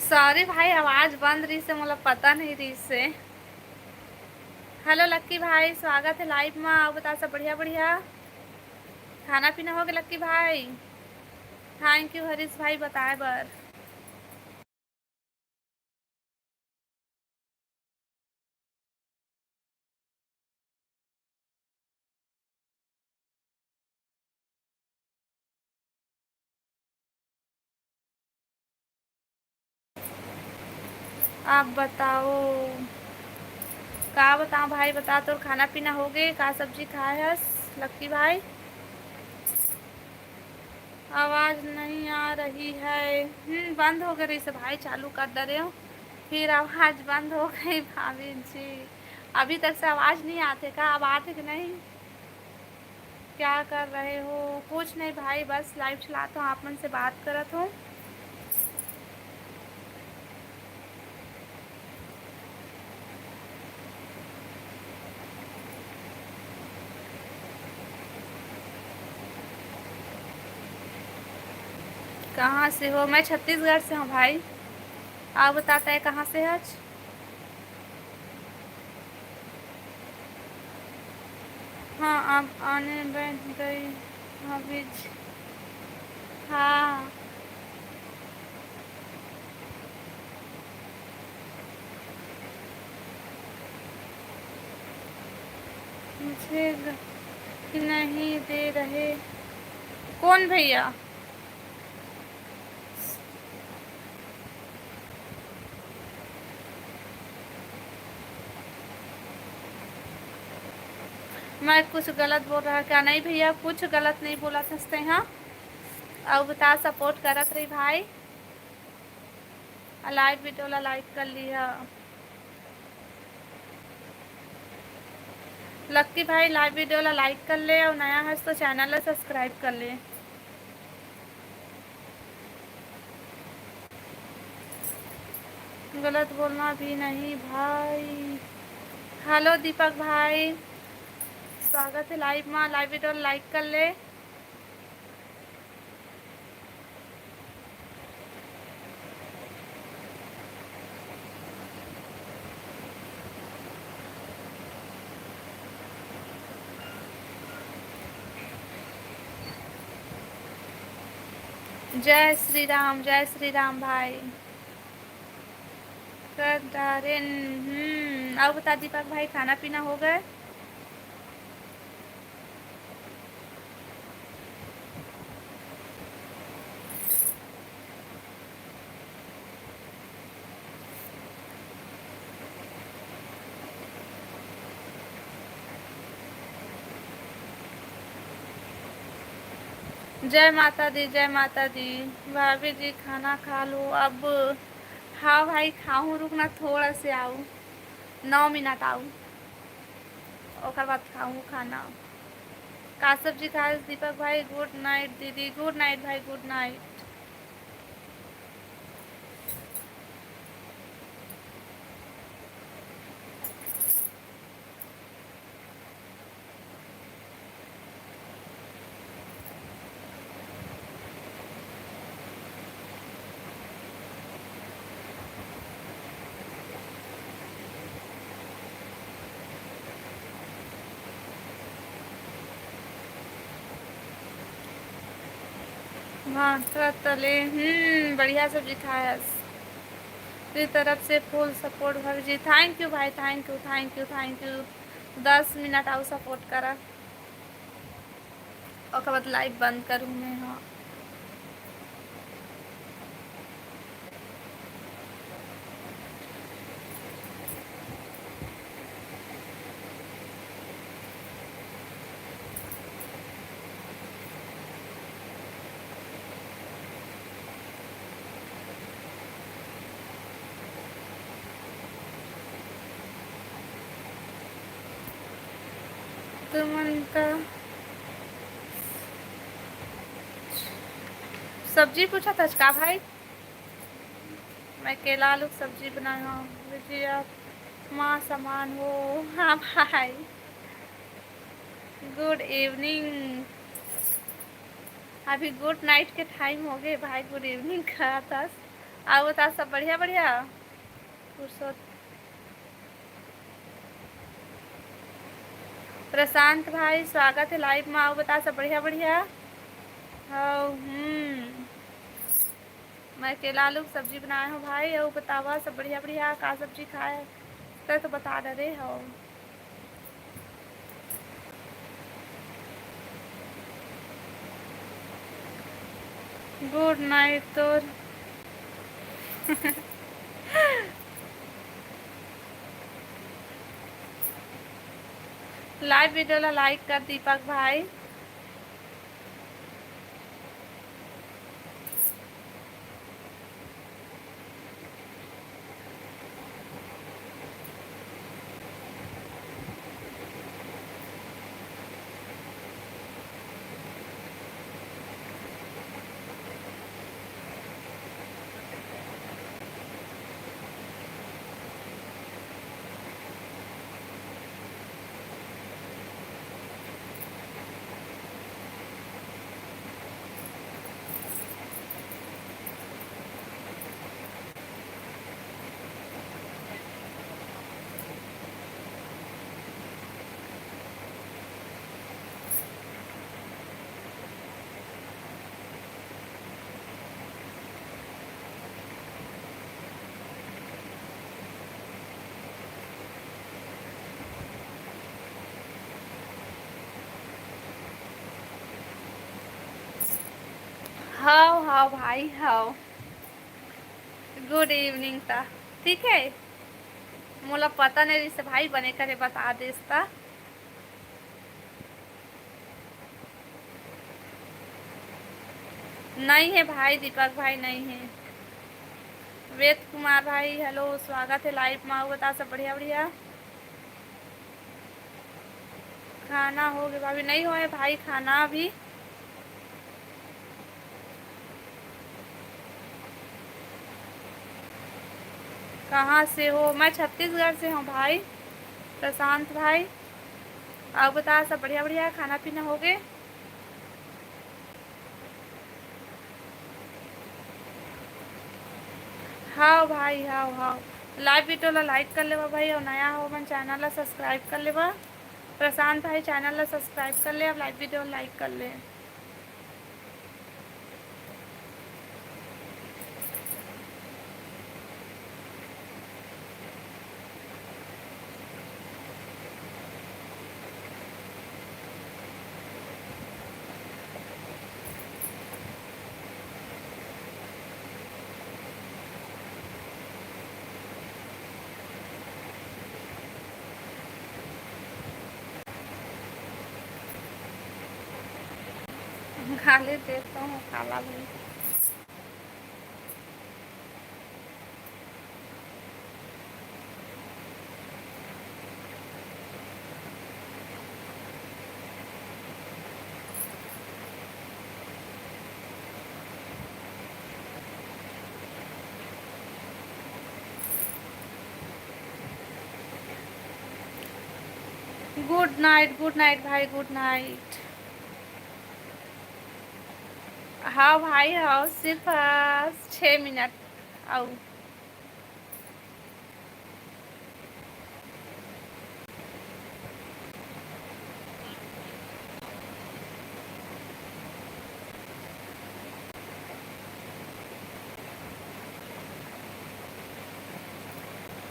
सॉरी भाई, आवाज बंद रहिस हे, मोला पता नहीं रहिस हे। हेलो लक्की भाई, स्वागत है लाइव में। अउ बता, सब बढ़िया? बढ़िया। खाना पीना हो गया लक्की भाई? थैंक यू हरीश भाई बताए बर। आप बताओ, का बताओ भाई, बता, तोर खाना पीना हो गए? का सब्जी खाए हस लक्की भाई? आवाज नहीं आ रही है। हम्म, बंद हो गए रहिस हे भाई, चालू कर दे रहे हो, फिर आवाज बंद हो गई भाभी जी। अभी तक से आवाज नहीं आते का? अब आते कि नहीं? क्या कर रहे हो? कुछ नहीं भाई, बस लाइव चलात हूँ, आप मन से बात करत हूँ। कहाँ से हो? मैं छत्तीसगढ़ से हूँ भाई। आप बताता है कहाँ से है आज? हाँ, आप आने बैठ गई। हाँ, बीच। हाँ। मुझे ग-, नहीं दे रहे। कौन भैया? मैं कुछ गलत बोल रहा क्या? नहीं भैया, कुछ गलत नहीं बोला सस्ते, हाँ। अब बता, सपोर्ट करत रही भाई, लाइव वीडियो ला लाइक कर लिहा। लक्की भाई, लाइव वीडियो ला लाइक कर ले अउ नया हस तो चैनल ला सब्सक्राइब कर ले। गलत बोलना भी नहीं भाई। हेलो दीपक भाई, स्वागत है लाइव में। लाइव वीडियो ला लाइक कर ले। जय श्री राम, जय श्री राम भाई। कर डारेन। हम्म, अउ बता दीपक भाई, खाना पीना हो गए? जय माता दी, जय माता दी। भाभी जी, खाना खा लो अब। हाँ भाई, खाऊं, रुक ना, थोड़ा से आऊ, नौ मिनट आऊ, ओकर बाद खाऊं खाना। का सब्जी खाए दीपक भाई? गुड नाइट दीदी, गुड नाइट भाई, गुड नाइट। भाखरा तले, हम्म, बढ़िया सब्जी खायस। तेरी तरफ से full support भाभी जी। Thank you भाई, thank you, thank you, thank you। दस मिनट आऊ support करा, ओकर बाद live बंद करूँ मैं। हाँ। तुमन का सब्जी पूछत हस का भाई? मैं केला आलू के सब्जी बनाए हव। जी आप माँ समान हो। हाँ भाई, good evening। अभी good night के time हो गए भाई, good evening कहत हस। अउ बता, सब बढ़िया बढ़िया? पुरुषोत्तम प्रशांत भाई, स्वागत है live में। अउ बता, सब बढ़िया बढ़िया? हव, हम्म। मैं केला आलू के सब्जी बनाए हव भाई। अउ बतावा, सब बढ़िया बढ़िया? का सब्जी खाए, ते तो बता डरे हव। Good night तोर। Live video ला like कर दीपक भाई। हव, हव भाई, हव। Good evening ता, ठीक है। मोला पता नहीं रहिस भाई, बने करे बता देस ता। नहीं है भाई, दीपक भाई नहीं है। वेद कुमार भाई, hello, स्वागत है live में। अउ बता, सब बढ़िया बढ़िया? खाना हो गया भाभी? नहीं होए भाई खाना अभी। कहाँ से हो? मैं छत्तीसगढ़ से हूँ भाई, प्रशांत भाई। अउ बता, सब बढ़िया बढ़िया? खाना पीना हो गए? हव भाई, हव, हव। Live video ला like कर लेवा भाई, अउ नया हो मन channel ला subscribe कर लेवा। प्रशांत भाई channel ला subscribe कर ले, अब live video like कर ले। गाली देता हूँ, खाला भी। Good night, good night भाई, good night। हाँ भाई, हाँ, सिर्फ, आ, छः मिनट। आओ।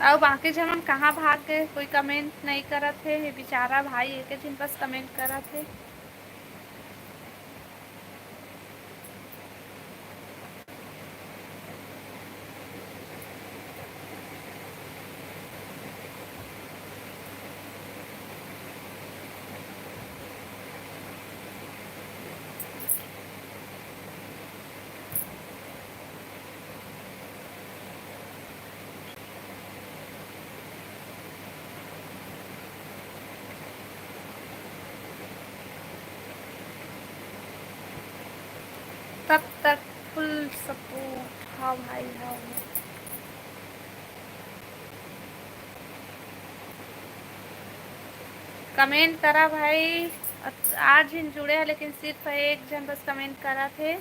अउ बाकी झन मन कहाँ भाग गए, कोई comment नहीं करत हे। ये बेचारा भाई एक झन बस comment करत हे। तब तक full support। हाँ भाई, हाँ। Comment करा भाई। आठ झन जुड़े हे, लेकिन सिर्फ एक झन बस comment करत हे।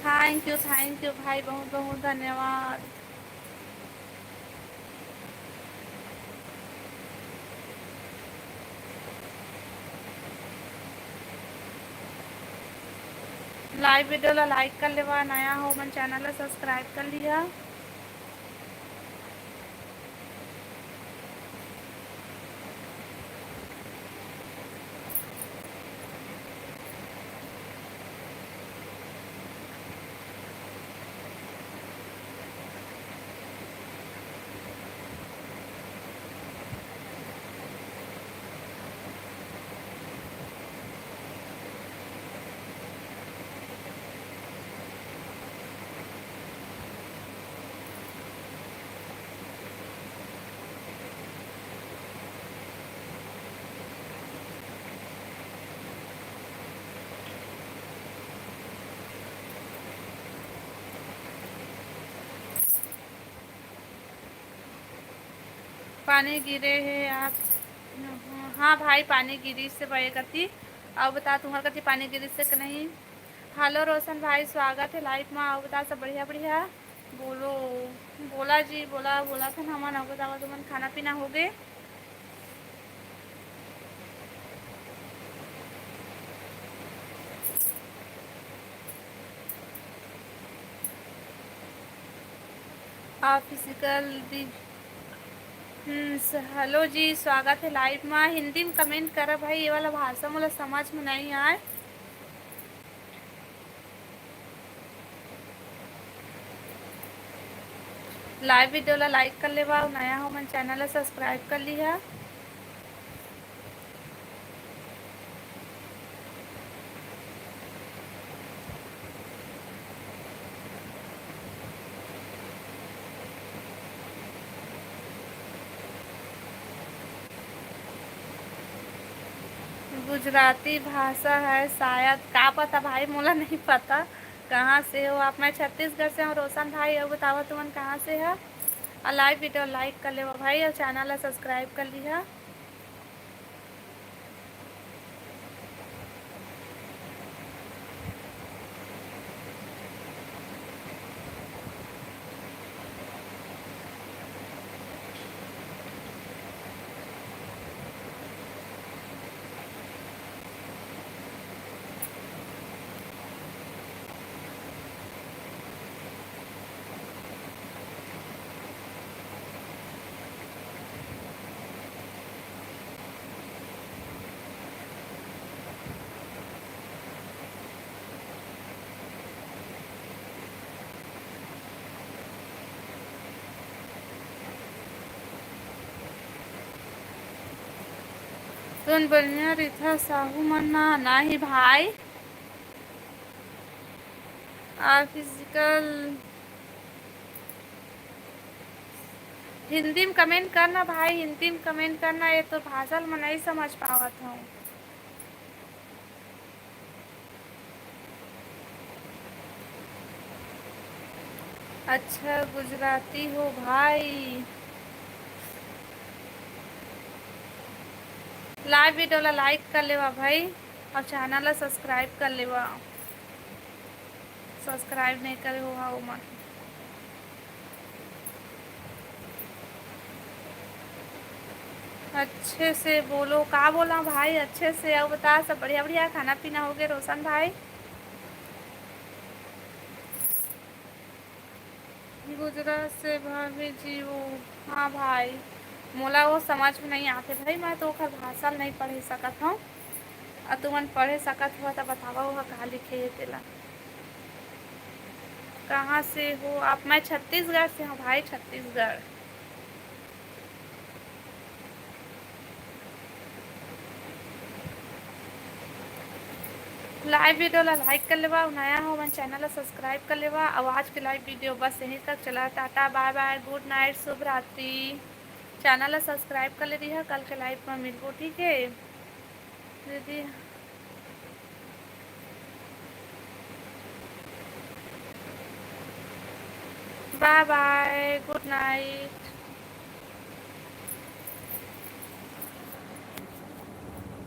Thank you, thank you भाई, बहुत बहुत धन्यवाद। Live video ला like कर लेवा, नया हो मन channel ला subscribe कर लिहा। पानी गिरे हे आप? हाँ भाई, पानी गिरिस हे बड़े कति। अउ बता, तुम्हर कति पानी गिरिस हे कि नहीं? Hello रोशन भाई, स्वागत हे live मा। अउ बता, सब बढ़िया बढ़िया? बोलो, बोला जी, बोला, बोला था ना हमन। अउ बतावा, तुमन खाना पीना हो गए? Official दी-, हम्म, स-, hello जी, स्वागत हे live मा। हिंदी में comment करा भाई, ये वाला भाषा मोला समझ में नहीं आए। Live video ला like कर लेवा, अउ नया हो मन channel ला subscribe कर लिहा। गुजराती भाषा है शायद, का पता भाई, मोला नहीं पता कहाँ से हो आप। मैं छत्तीसगढ़ से हूँ रोशन भाई। अउ बतावा तुमन कहाँ से है? अउ live video like कर लेवा भाई, अउ channel ला subscribe कर लिहा। तुन बढ़िया रिथा साहू मन ना, नाही भाई। आ physical हिंदी में comment करना भाई, हिंदी में comment करना, ये तो भाषा ल मैं नहीं समझ पावत हूँ। अच्छा गुजराती हो भाई। Live video ला like कर लेवा भाई, और channel ला subscribe कर लेवा, subscribe नहीं करे हो हा ओमन। अच्छे से बोलो, का बोला भाई, अच्छे से। और बता, सब बढ़िया बढ़िया खाना पीना हो गए रोशन भाई? गुजरात से भाभी जी वो। हाँ भाई, मोला वो समझ में नहीं आते भाई, मैं तो ओकर भाषा ल नहीं पढ़े सकत हूँ। अउ तुमन पढ़े सकत हो त बतावा, ओहा का लिखे हे तेला। कहाँ से हो आप? मैं छत्तीसगढ़ से हूँ भाई, छत्तीसगढ़। Live video ला like कर लेवा, अउ नया हो मन channel ला subscribe कर लेवा। अउ आज के live video बस यहीं तक चला। Tata, bye bye, good night, शुभ रात्रि। Channel ला subscribe कर ले रहिहा, कल के live में मिलबो, ठीक है दीदी? Bye bye, good night।